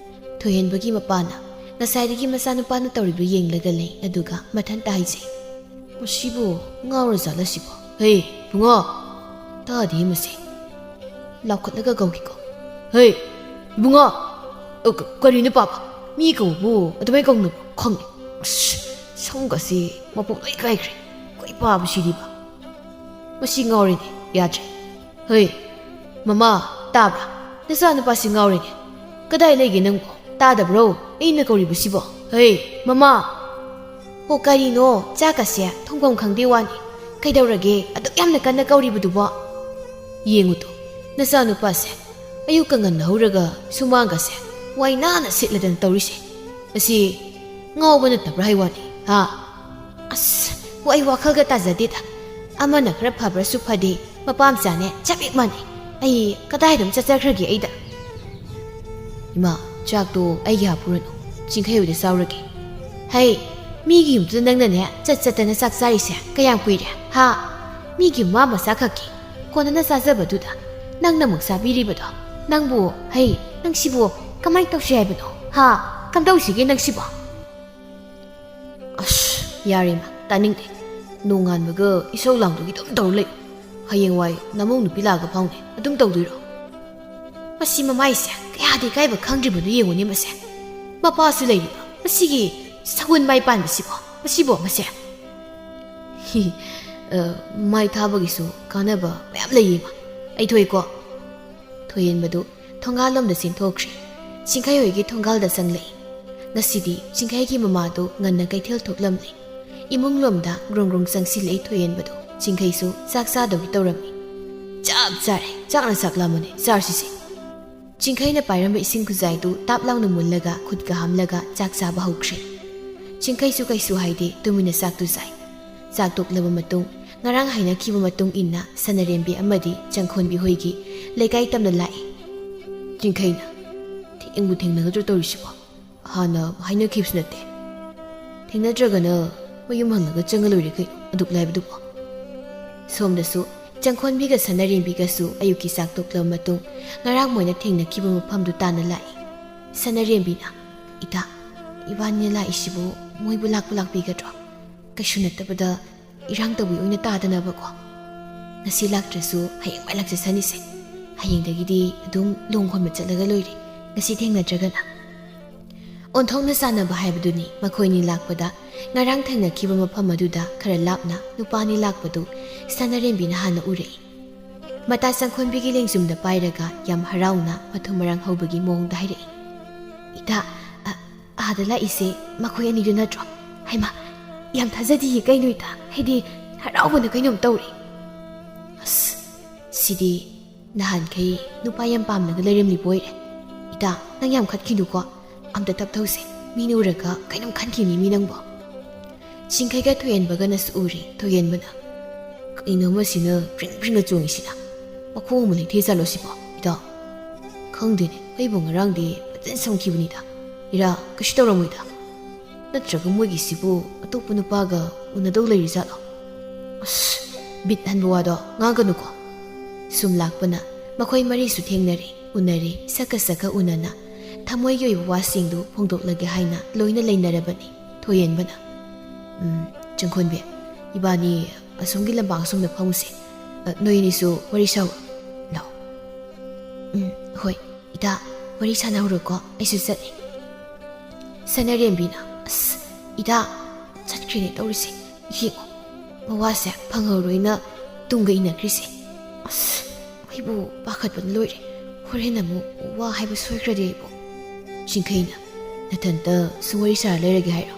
ꯊꯣꯏꯍꯦꯟꯕꯒꯤ ꯃꯄꯥꯅ ꯉꯁꯥꯏꯗꯒꯤ ꯃꯆꯥꯅꯨꯄꯥꯅ ꯇꯧꯔꯤꯕ ꯌꯦꯡꯂꯒ ꯂꯩ, ꯑꯗꯨꯒ ꯃꯊꯟꯇ ꯍꯥꯏꯖꯩ, "ꯃꯁꯤꯕꯨ ꯉꯥꯎꯔꯖꯥꯠꯂ ꯁꯤꯕꯣ? ꯍꯦ, ꯏꯕꯨꯡꯉꯣ! ꯇꯥꯗꯦ ꯃꯁꯤ꯫ ꯂꯥꯎꯈꯠꯂꯒ ꯀꯧꯒꯦꯀꯣ꯫ ꯍꯦ, ꯏꯕꯨꯡꯉꯣ! ꯑ, ꯀ-, ꯀꯔꯤꯅꯣ ꯄꯥꯕ? ꯃꯤ ꯀꯧꯕꯕꯨ ꯑꯗꯨꯃꯥꯏꯅ ꯀꯧꯅꯕ꯭ꯔꯣ? ꯈꯪꯉꯦ꯫ ꯑꯁ, ꯁꯝꯒꯁꯤ ꯃꯄꯨꯝ ꯂꯣꯏ ꯀꯥꯏꯈ꯭ꯔꯦ꯫ ꯀꯩ ꯄꯥꯕ ꯁꯤꯗꯤꯕ? ꯃꯁꯤ ꯉꯥꯎꯔꯦꯅꯦ, ꯌꯥꯗ꯭ꯔꯦ꯫ ꯍꯣꯏ, ꯃꯃꯥ, ꯇꯥꯕ꯭ꯔꯥ? ꯅꯆꯥꯅꯨꯄꯥꯁꯤ ꯉꯥꯎꯔꯦꯅꯦ꯫ ꯀꯗꯥꯏ ꯂꯩꯒꯦ ꯅꯪꯕꯣ? ꯇꯥꯗꯕ꯭ꯔꯣ ꯑꯩꯅ ꯀꯧꯔꯤꯕꯁꯤꯕꯣ? ꯍꯣꯏ, ꯃꯃꯥ!" "ꯑꯣ, ꯀꯔꯤꯅꯣ? ꯆꯥꯛꯀꯁꯦ ꯊꯣꯡꯐꯝ ꯈꯪꯗꯦ ꯋꯥꯅꯤ꯫ ꯀꯩꯗꯧꯔꯒꯦ ꯑꯗꯨꯛ ꯌꯥꯝꯅ ꯀꯟꯅ ꯀꯧꯔꯤꯕꯗꯨꯕꯣ?" "ꯌꯦꯡꯉꯨ ꯇꯣ, ꯅꯆꯥꯅꯨꯄꯥꯁꯦ ꯑꯌꯨꯛꯀ ꯉꯟꯅ ꯍꯧꯔꯒ ꯁꯨꯃꯥꯡꯒꯁꯦ ꯋꯥꯏ ꯅꯥꯟꯅ ꯁꯤꯠꯂꯗꯅ ꯇꯧꯔꯤꯁꯦ꯫ ꯑꯁꯤ ꯉꯥꯎꯕ ꯅꯠꯇꯕ꯭ꯔꯥ ꯍꯥꯏ ꯋꯥꯅꯤ, ꯍꯥ?" "ꯑꯁ, ꯍꯣ, ꯑꯩ ꯋꯥꯈꯜꯒ ꯇꯥꯖꯗꯦꯗ꯫ ꯑꯃꯅ ꯈꯔ ꯐꯕ꯭ꯔꯁꯨ ꯐꯗꯦ, ꯃꯄꯥ ꯃꯆꯥꯅꯦ ꯆꯞ ꯍꯦꯛ ꯃꯥꯟꯅꯩ꯫ ꯑꯩ ꯀꯗꯥꯏꯗ ꯑꯃꯨꯛ ꯆꯠꯆꯈ꯭ꯔꯒꯦ ꯑꯩꯗ?" "ꯏꯃꯥ, ꯆꯥꯛꯇꯣ ꯑꯩꯒꯤ ꯍꯥꯞꯄꯨꯔꯅꯨ꯫ ꯆꯤꯡꯈꯩ ꯍꯣꯏꯗ ꯆꯥꯎꯔꯒꯦ꯫ ꯍꯩ, ꯃꯤꯒꯤ ꯌꯨꯝꯗꯨꯗ ꯅꯪꯅꯅꯦ ꯆꯠ ꯆꯠꯇꯅ ꯆꯥꯛ ꯆꯥꯔꯤꯁꯦ ꯀꯌꯥꯝ ꯀꯨꯏꯔꯦ, ꯍꯥ? ꯃꯤꯒꯤ ꯃꯃꯥ ꯃꯆꯥ ꯈꯛꯀꯤ ꯀꯣꯟꯅꯅ ꯆꯥꯖꯕꯗꯨꯗ ꯅꯪꯅ ꯑꯃꯨꯛ ꯆꯥꯕꯤꯔꯤꯕꯗꯣ꯫ ꯅꯪꯕꯨ, ꯍꯩ, ꯅꯪ ꯁꯤꯕꯨ ꯀꯃꯥꯏꯅ ꯇꯧꯁꯤ ꯍꯥꯏꯕꯅꯣ, ꯍꯥ? ꯀꯝꯗꯧꯁꯤꯒꯦ ꯅꯪ ꯁꯤꯕꯣ? ꯑꯁ, ꯌꯥꯔꯦ ꯏꯃꯥ, ꯇꯥꯅꯤꯡꯗꯦ꯫ ꯅꯣꯡꯉꯥꯟꯕꯒ ꯏꯁꯧ ꯂꯥꯡꯕꯒꯤ ꯑꯗꯨꯝ ꯇꯧꯔ ꯂꯩ꯫ ꯍꯌꯦꯡꯋꯥꯏ ꯅꯃꯧ ꯅꯨꯄꯤ ꯂꯥꯛꯑꯒ ꯐꯥꯎꯅꯦ ꯑꯗꯨꯝ ꯇꯧꯗꯣꯏꯔꯣ? ꯃꯁꯤ ꯃꯃꯥꯏꯁꯦ ꯀꯌꯥꯗꯤ ꯏꯀꯥꯏꯕ ꯈꯪꯗ꯭ꯔꯤꯕꯅꯣ ꯌꯦꯡꯉꯨꯅꯦ ꯃꯁꯦ꯫ ꯃꯄꯥꯁꯨ ꯂꯩꯔꯤꯕ ꯃꯁꯤꯒꯤ ꯁꯒꯣꯜ ꯃꯥꯏ ꯄꯥꯟꯕꯁꯤꯕꯣ, ꯃꯁꯤꯕꯣ ꯃꯁꯦ꯫ ꯍꯤ, ꯑ, ꯃꯥꯏ ꯊꯥꯕꯒꯤꯁꯨ ꯀꯥꯟꯅꯕ ꯃꯌꯥꯝ ꯂꯩꯌꯦ ꯏꯃꯥ꯫ ꯑꯩ ꯊꯣꯛꯑꯦꯀꯣ꯫ ꯊꯣꯏꯍꯦꯟꯕꯗꯨ ꯊꯣꯡꯒꯥꯜꯂꯣꯝꯗ ꯆꯦꯟꯊꯣꯛꯈ꯭ꯔꯦ꯫ ꯆꯤꯡꯈꯩ ꯍꯣꯏꯒꯤ ꯊꯣꯡꯒꯥꯜꯗ ꯆꯪꯂꯛꯏ꯫ ꯉꯁꯤꯗꯤ ꯆꯤꯡꯈꯩꯒꯤ ꯃꯃꯥꯗꯨ ꯉꯟꯅ ꯀꯩꯊꯦꯜ ꯊꯣꯛꯂꯝꯂꯦ꯫ ꯏꯃꯨꯡꯂꯣꯝꯗ ꯒ꯭ꯔꯣꯡ ꯒ꯭ꯔꯣꯡ ꯆꯪꯁꯤꯜꯂꯛꯏ ꯊꯣꯏꯍꯦꯟꯕꯗꯨ꯫ ꯆꯤꯡꯈꯩꯁꯨ ꯆꯥꯛ ꯆꯥꯗꯧꯒꯤ ꯇꯧꯔꯝꯃꯤ꯫ "ꯆꯞ ꯆꯥꯔꯦ, ꯆꯥꯛꯅ ꯆꯥꯛ ꯂꯥꯝꯃꯅꯤ, ꯆꯥꯔꯁꯤꯁꯦ꯫" ꯆꯤꯡꯈꯩꯅ ꯄꯥꯏꯔꯝꯕ ꯏꯁꯤꯡ ꯈꯨꯖꯥꯏꯗꯨ ꯇꯥꯞ ꯂꯥꯎꯅ ꯃꯨꯜꯂꯒ ꯈꯨꯠꯀ ꯍꯥꯝꯂꯒ ꯆꯥꯛ ꯆꯥꯕ ꯍꯧꯈ꯭ꯔꯦ꯫ ꯆꯤꯡꯈꯩꯁꯨ ꯀꯩꯁꯨ ꯍꯥꯏꯗꯦ, ꯇꯨꯃꯤꯟꯅ ꯆꯥꯛꯇꯨ ꯆꯥꯏ꯫ ꯆꯥꯛ ꯇꯣꯛꯂꯕ ꯃꯇꯨꯡ, ꯉꯔꯥꯡ ꯍꯥꯏꯅꯈꯤꯕ ꯃꯇꯨꯡ ꯏꯟꯅ ꯁꯅꯔꯦꯝꯕꯤ ꯑꯃꯗꯤ ꯆꯪꯈꯣꯟꯕꯤ ꯍꯣꯏꯒꯤ ꯂꯩꯀꯥꯏ ꯇꯝꯅ ꯂꯥꯛꯏ꯫ ꯆꯤꯡꯈꯩꯅ, "ꯊꯦꯡꯕꯨ ꯊꯦꯡꯅꯒꯗ꯭ꯔꯣ ꯇꯧꯔꯤꯁꯤꯕꯣ? ꯍꯥꯟꯅ ꯍꯥꯏꯅꯈꯤꯕꯁꯨ ꯅꯠꯇꯦ꯫ ꯊꯦꯡꯅꯗ꯭ꯔꯒꯅ ꯃꯌꯨꯝ ꯍꯜꯂꯒ ꯆꯪꯉ ꯂꯣꯏꯔꯦ ꯀꯩꯅꯣ, ꯑꯗꯨꯛ ꯂꯥꯏꯕꯗꯨꯕꯣ?" ꯁꯣꯝꯗꯁꯨ ꯆꯪꯈꯣꯟꯕꯤꯒ ꯁꯅꯔꯦꯝꯕꯤꯒꯁꯨ ꯑꯌꯨꯛꯀꯤ ꯆꯥꯛ ꯇꯣꯛꯂꯕ ꯃꯇꯨꯡ ꯉꯔꯥꯡ ꯃꯣꯏꯅ ꯊꯦꯡꯅꯈꯤꯕ ꯃꯐꯝꯗꯨ ꯇꯥꯟꯅ ꯂꯥꯛꯏ꯫ ꯁꯅꯔꯦꯝꯕꯤꯅ, "ꯏꯇꯥ, ꯏꯕꯥꯅꯤꯅ ꯂꯥꯛꯏꯁꯤꯕꯨ ꯃꯣꯏꯕꯨ ꯂꯥꯛꯄꯨ ꯂꯥꯛꯄꯤꯒꯗ꯭ꯔꯣ? ꯀꯩꯁꯨ ꯅꯠꯇꯕꯗ ꯏꯔꯥꯡ ꯇꯧꯕꯤ ꯑꯣꯏꯅ ꯇꯥꯗꯅꯕꯀꯣ꯫ ꯉꯁꯤ ꯂꯥꯛꯇ꯭ꯔꯁꯨ ꯍꯌꯦꯡ ꯃꯥꯏ ꯂꯥꯛꯆꯁꯅꯤꯁꯦ꯫ ꯍꯌꯦꯡꯗꯒꯤꯗꯤ ꯑꯗꯨꯝ ꯂꯣꯡ ꯈꯣꯟꯕ ꯆꯠꯂꯒ ꯂꯣꯏꯔꯦ, ꯉꯁꯤ ꯊꯦꯡꯅꯗ꯭ꯔꯒꯅ꯫" ꯑꯣꯟꯊꯣꯛꯅ ꯆꯥꯟꯅꯕ ꯍꯥꯏꯕꯗꯨꯅꯤ꯫ ꯃꯈꯣꯏꯅꯤ ꯂꯥꯛꯄꯗ ꯉꯔꯥꯡ ꯊꯦꯡꯅꯈꯤꯕ ꯃꯐꯝ ꯑꯗꯨꯗ ꯈꯔ ꯂꯥꯞꯅ ꯅꯨꯄꯥꯅꯤ ꯂꯥꯛꯄꯗꯨ ꯁꯅꯔꯦꯝꯕꯤꯅ ꯍꯥꯟꯅ ꯎꯔꯛꯏ꯫ ꯃꯇꯥ ꯆꯪꯈꯣꯟꯕꯤꯒꯤ ꯂꯦꯡꯖꯨꯝꯗ ꯄꯥꯏꯔꯒ ꯌꯥꯝ ꯍꯔꯥꯎꯅ ꯃꯊꯨꯝ ꯃꯔꯥꯡ ꯍꯧꯕꯒꯤ ꯃꯑꯣꯡꯗ ꯍꯥꯏꯔꯛꯏ, "ꯏꯇꯥ, ꯑ, ꯑꯥꯗ ꯂꯥꯛꯏꯁꯦ ꯃꯈꯣꯏ ꯑꯅꯤꯗꯨ ꯅꯠꯇ꯭ꯔꯣ? ꯍꯩꯃꯥ, ꯌꯥꯝ ꯊꯥꯖꯗꯤꯌꯦ ꯀꯩꯅꯣ ꯏꯇꯥ, ꯍꯥꯏꯗꯤ ꯍꯔꯥꯎꯕꯅ ꯀꯩꯅꯣꯝ ꯇꯧꯔꯦ꯫" ꯑꯁ, ꯁꯤꯗꯤ ꯅꯍꯥꯟꯈꯩ ꯅꯨꯄꯥ ꯌꯥꯝ ꯄꯥꯝꯂꯒ ꯂꯩꯔꯝꯂꯤꯕ ꯑꯣꯏꯔꯦ꯫ ꯏꯇꯥ, ꯅꯪ ꯌꯥꯝ ꯈꯠꯈꯤꯅꯨꯀꯣ꯫ ꯑꯝꯇ ꯇꯞꯊꯧꯁꯦ꯫ ꯃꯤꯅ ꯎꯔꯒ ꯀꯩꯅꯣꯝ ꯈꯟꯈꯤꯅꯤ ꯃꯤ ꯅꯪꯕꯣ꯫ ꯆꯤꯡꯈꯩꯒ ꯊꯣꯏꯍꯦꯟꯕꯒꯅꯁꯨ ꯎꯔꯤ꯫ ꯊꯣꯏꯍꯦꯟꯕꯅ, "ꯀꯩꯅꯣ ꯃꯁꯤꯅ ꯄ꯭ꯔꯤꯡ ꯄ꯭ꯔꯤꯡꯒ ꯆꯣꯡꯉꯤꯁꯤꯅ? ꯃꯈꯣꯡ ꯑꯃ ꯂꯩꯊꯦꯛ ꯆꯠꯂꯣ ꯁꯤꯕꯣ, ꯏꯇꯥꯎ?" "ꯈꯪꯗꯦꯅꯦ, ꯑꯩꯕꯨ ꯉꯔꯥꯡꯗꯤ ꯐꯖꯅ ꯁꯝꯈꯤꯕꯅꯤꯗ꯫ ꯏꯔꯥ, ꯀꯩꯁꯨ ꯇꯧꯔꯝꯃꯣꯏꯗ꯫ ꯅꯠꯇ꯭ꯔꯒ ꯃꯣꯏꯒꯤꯁꯤꯕꯨ ꯑꯇꯣꯞꯄ ꯅꯨꯄꯥꯒ ꯎꯅꯗꯧ ꯂꯩꯔꯤꯖꯥꯠꯂꯣ? ꯑꯁ, ꯕꯤꯠ ꯍꯟꯕ ꯋꯥꯗꯣ ꯉꯥꯡꯒꯅꯨꯀꯣ꯫ ꯁꯨꯝ ꯂꯥꯛꯄꯅ ꯃꯈꯣꯏ ꯃꯔꯤꯁꯨ ꯊꯦꯡꯅꯔꯦ, ꯎꯅꯔꯦ, ꯁꯛꯀ ꯁꯛꯀ ꯎꯅꯅ ꯊꯃꯣꯏꯒꯤ ꯑꯣꯏꯕ ꯋꯥꯁꯤꯡꯗꯨ ꯐꯣꯡꯗꯣꯛꯂꯒꯦ ꯍꯥꯏꯅ ꯂꯣꯏꯅ ꯂꯩꯅꯔꯕꯅꯤ ꯊꯣꯏꯍꯦꯟꯕꯅ꯫ "ꯎꯝ, ꯆꯪꯈꯣꯟꯕꯤ, ꯏꯕꯥꯅꯤ ꯑꯁꯣꯝꯒꯤ ꯂꯝꯄꯥꯛ ꯑꯁꯣꯝꯗ ꯐꯝꯃꯨꯁꯦ꯫ ꯑ, ꯅꯣꯏ ꯑꯅꯤꯁꯨ ꯋꯥꯔꯤ ꯁꯥꯎ ꯂꯥꯎ꯫" "ꯎꯝ, ꯍꯣꯏ, ꯏꯇꯥ, ꯋꯥꯔꯤ ꯁꯥꯟꯅꯍꯧꯔꯣꯀꯣ, ꯑꯩꯁꯨ ꯆꯠꯂꯤ꯫" ꯁꯅꯥꯔꯦꯝꯕꯤꯅ, "ꯑꯁ, ꯏꯇꯥ, ꯆꯠꯈ꯭ꯔꯦꯅꯦ ꯇꯧꯔꯤꯁꯦ꯫ ꯌꯦꯡꯉꯣ, ꯃꯋꯥꯁꯦ ꯐꯪꯍꯧꯔꯣꯏꯅ ꯇꯨꯡꯒ ꯏꯟꯅꯈ꯭ꯔꯤꯁꯦ꯫ ꯑꯁ, ꯑꯩꯕꯨ ꯄꯥꯈꯠꯄꯅ ꯂꯣꯏꯔꯦ꯫ ꯍꯣꯔꯦꯟ ꯑꯃꯨꯛ ꯋꯥ ꯍꯥꯏꯕ ꯁꯣꯏꯈ꯭ꯔꯗꯤ ꯑꯩꯕꯨ꯫" ꯆꯤꯡꯈꯩꯅ, "ꯅꯊꯟꯇ ꯁꯨꯝ ꯋꯥꯔꯤ ꯁꯥꯔ ꯂꯩꯔꯒꯦ ꯍꯥꯏꯔꯣ?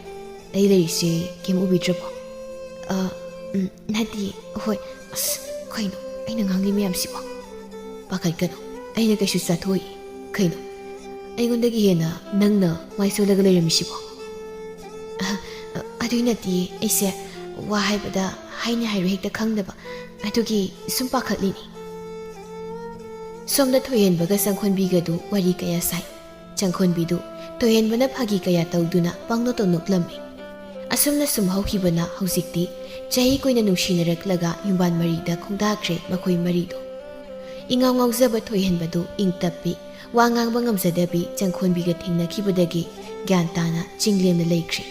ꯑꯩ ꯂꯩꯔꯤꯁꯦ ꯀꯩꯝ ꯎꯕꯤꯗ꯭ꯔꯕꯣ?" "ꯑ, ꯎꯝ, ꯅꯠꯇꯤꯌꯦ, ꯍꯣꯏ꯫ ꯑꯁ, ꯀꯩꯅꯣ ꯑꯩꯅ ꯉꯥꯡꯂꯤ ꯃꯌꯥꯝꯁꯤꯕꯣ?" "ꯄꯥꯈꯠꯀꯅꯨ, ꯑꯩꯅ ꯀꯩꯁꯨ ꯆꯥꯊꯣꯛꯏ꯫ ꯀꯩꯅꯣ, ꯑꯩꯉꯣꯟꯗꯒꯤ ꯍꯦꯟꯅ ꯅꯪꯅ ꯃꯥꯏ ꯆꯣꯜꯂꯒ ꯂꯩꯔꯝꯃꯤꯁꯤꯕꯣ?" "ꯑ, ꯑ, ꯑꯗꯨꯏ ꯅꯠꯇꯤꯌꯦ, ꯑꯩꯁꯦ ꯋꯥ ꯍꯥꯏꯕꯗ ꯍꯥꯏꯅꯤ ꯍꯥꯏꯔꯣꯏ ꯍꯦꯛꯇ ꯈꯪꯗꯕ, ꯑꯗꯨꯒꯤ ꯁꯨꯝ ꯄꯥꯈꯠꯂꯤꯅꯤ꯫" ꯁꯣꯝꯗ ꯊꯣꯏꯍꯦꯟꯕꯒ ꯆꯪꯈꯣꯟꯕꯤꯒꯗꯨ ꯋꯥꯔꯤ ꯀꯌꯥ ꯁꯥꯏ꯫ ꯆꯪꯈꯣꯟꯕꯤꯗꯨ ꯊꯣꯏꯍꯦꯟꯕꯅ ꯐꯥꯒꯤ ꯀꯌꯥ ꯇꯧꯗꯨꯅ ꯄꯪꯅꯣꯛꯇ ꯅꯣꯛꯂꯝꯃꯤ꯫ ꯑꯁꯨꯝꯅ ꯁꯨꯝ ꯍꯧꯈꯤꯕꯅ ꯍꯧꯖꯤꯛꯇꯤ ꯆꯍꯤ ꯀꯨꯏꯅ ꯅꯨꯡꯁꯤꯅꯔꯛꯂꯒ ꯌꯨꯝꯕꯥꯟ ꯃꯔꯤꯗ ꯈꯣꯡꯗꯥꯈ꯭ꯔꯦ ꯃꯈꯣꯏ ꯃꯔꯤꯗꯨ꯫ ꯏꯉꯥꯎ ꯉꯥꯎꯖꯕ ꯊꯣꯏꯍꯦꯟꯕꯗꯨ ꯏꯪ ꯇꯞꯄꯤ, ꯋꯥ ꯉꯥꯡꯕ ꯉꯝꯖꯗꯕꯤ ꯆꯪꯈꯣꯟꯕꯤꯒ ꯊꯦꯡꯅꯈꯤꯕꯗꯒꯤ ꯒ꯭ꯌꯥꯟ ꯇꯥꯅ ꯆꯤꯡꯂꯦꯝꯅ ꯂꯩꯈ꯭ꯔꯦ꯫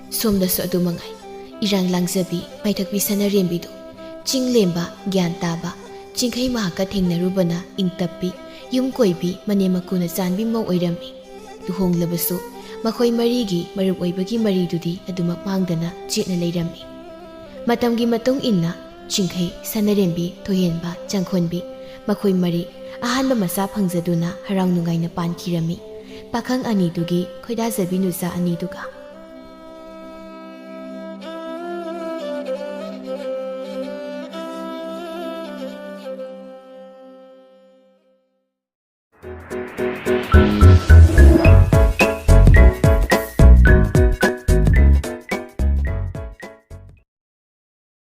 ꯁꯣꯝꯗꯁꯨ ꯑꯗꯨ ꯃꯉꯥꯏ, ꯏꯔꯥꯡ ꯂꯥꯡꯖꯕꯤ ꯃꯥꯏꯊꯛꯄꯤ ꯁꯅꯥꯔꯦꯝꯕꯤꯗꯨ ꯆꯤꯡꯂꯦꯝꯕ, ꯒ꯭ꯌꯥꯟ ꯇꯥꯕ, ꯆꯤꯡꯈꯩ ꯃꯍꯥꯛꯀ ꯊꯦꯡꯅꯔꯨꯕꯅ ꯏꯪ ꯇꯞꯄꯤ, ꯌꯨꯝ ꯀꯣꯏꯕꯤ, ꯃꯅꯦꯝ ꯃꯀꯨꯅ ꯆꯥꯟꯕꯤ ꯃꯧ ꯑꯣꯏꯔꯝꯃꯤ꯫ ꯂꯨꯍꯣꯡꯂꯕꯁꯨ ꯃꯈꯣꯏ ꯃꯔꯤꯒꯤ ꯃꯔꯨꯞ ꯑꯣꯏꯕꯒꯤ ꯃꯔꯤꯗꯨꯗꯤ ꯑꯗꯨꯃꯛ ꯃꯥꯡꯗꯅ ꯆꯦꯠꯅ ꯂꯩꯔꯝꯃꯤ꯫ ꯃꯇꯝꯒꯤ ꯃꯇꯨꯡ ꯏꯟꯅ ꯆꯤꯡꯈꯩ, ꯁꯅꯥꯔꯦꯝꯕꯤ, ꯊꯣꯏꯍꯦꯟꯕ, ꯆꯪꯈꯣꯟꯕꯤ, ꯃꯈꯣꯏ ꯃꯔꯤ ꯑꯍꯥꯟꯕ ꯃꯆꯥ ꯐꯪꯖꯗꯨꯅ ꯍꯔꯥꯎ ꯅꯨꯡꯉꯥꯏꯅ ꯄꯥꯟꯈꯤꯔꯝꯃꯤ꯫ ꯄꯥꯈꯪ ꯑꯅꯤꯗꯨꯒꯤ ꯈꯣꯏꯗꯥꯖꯕꯤ ꯅꯨꯆꯥ ꯑꯅꯤꯗꯨꯒ꯫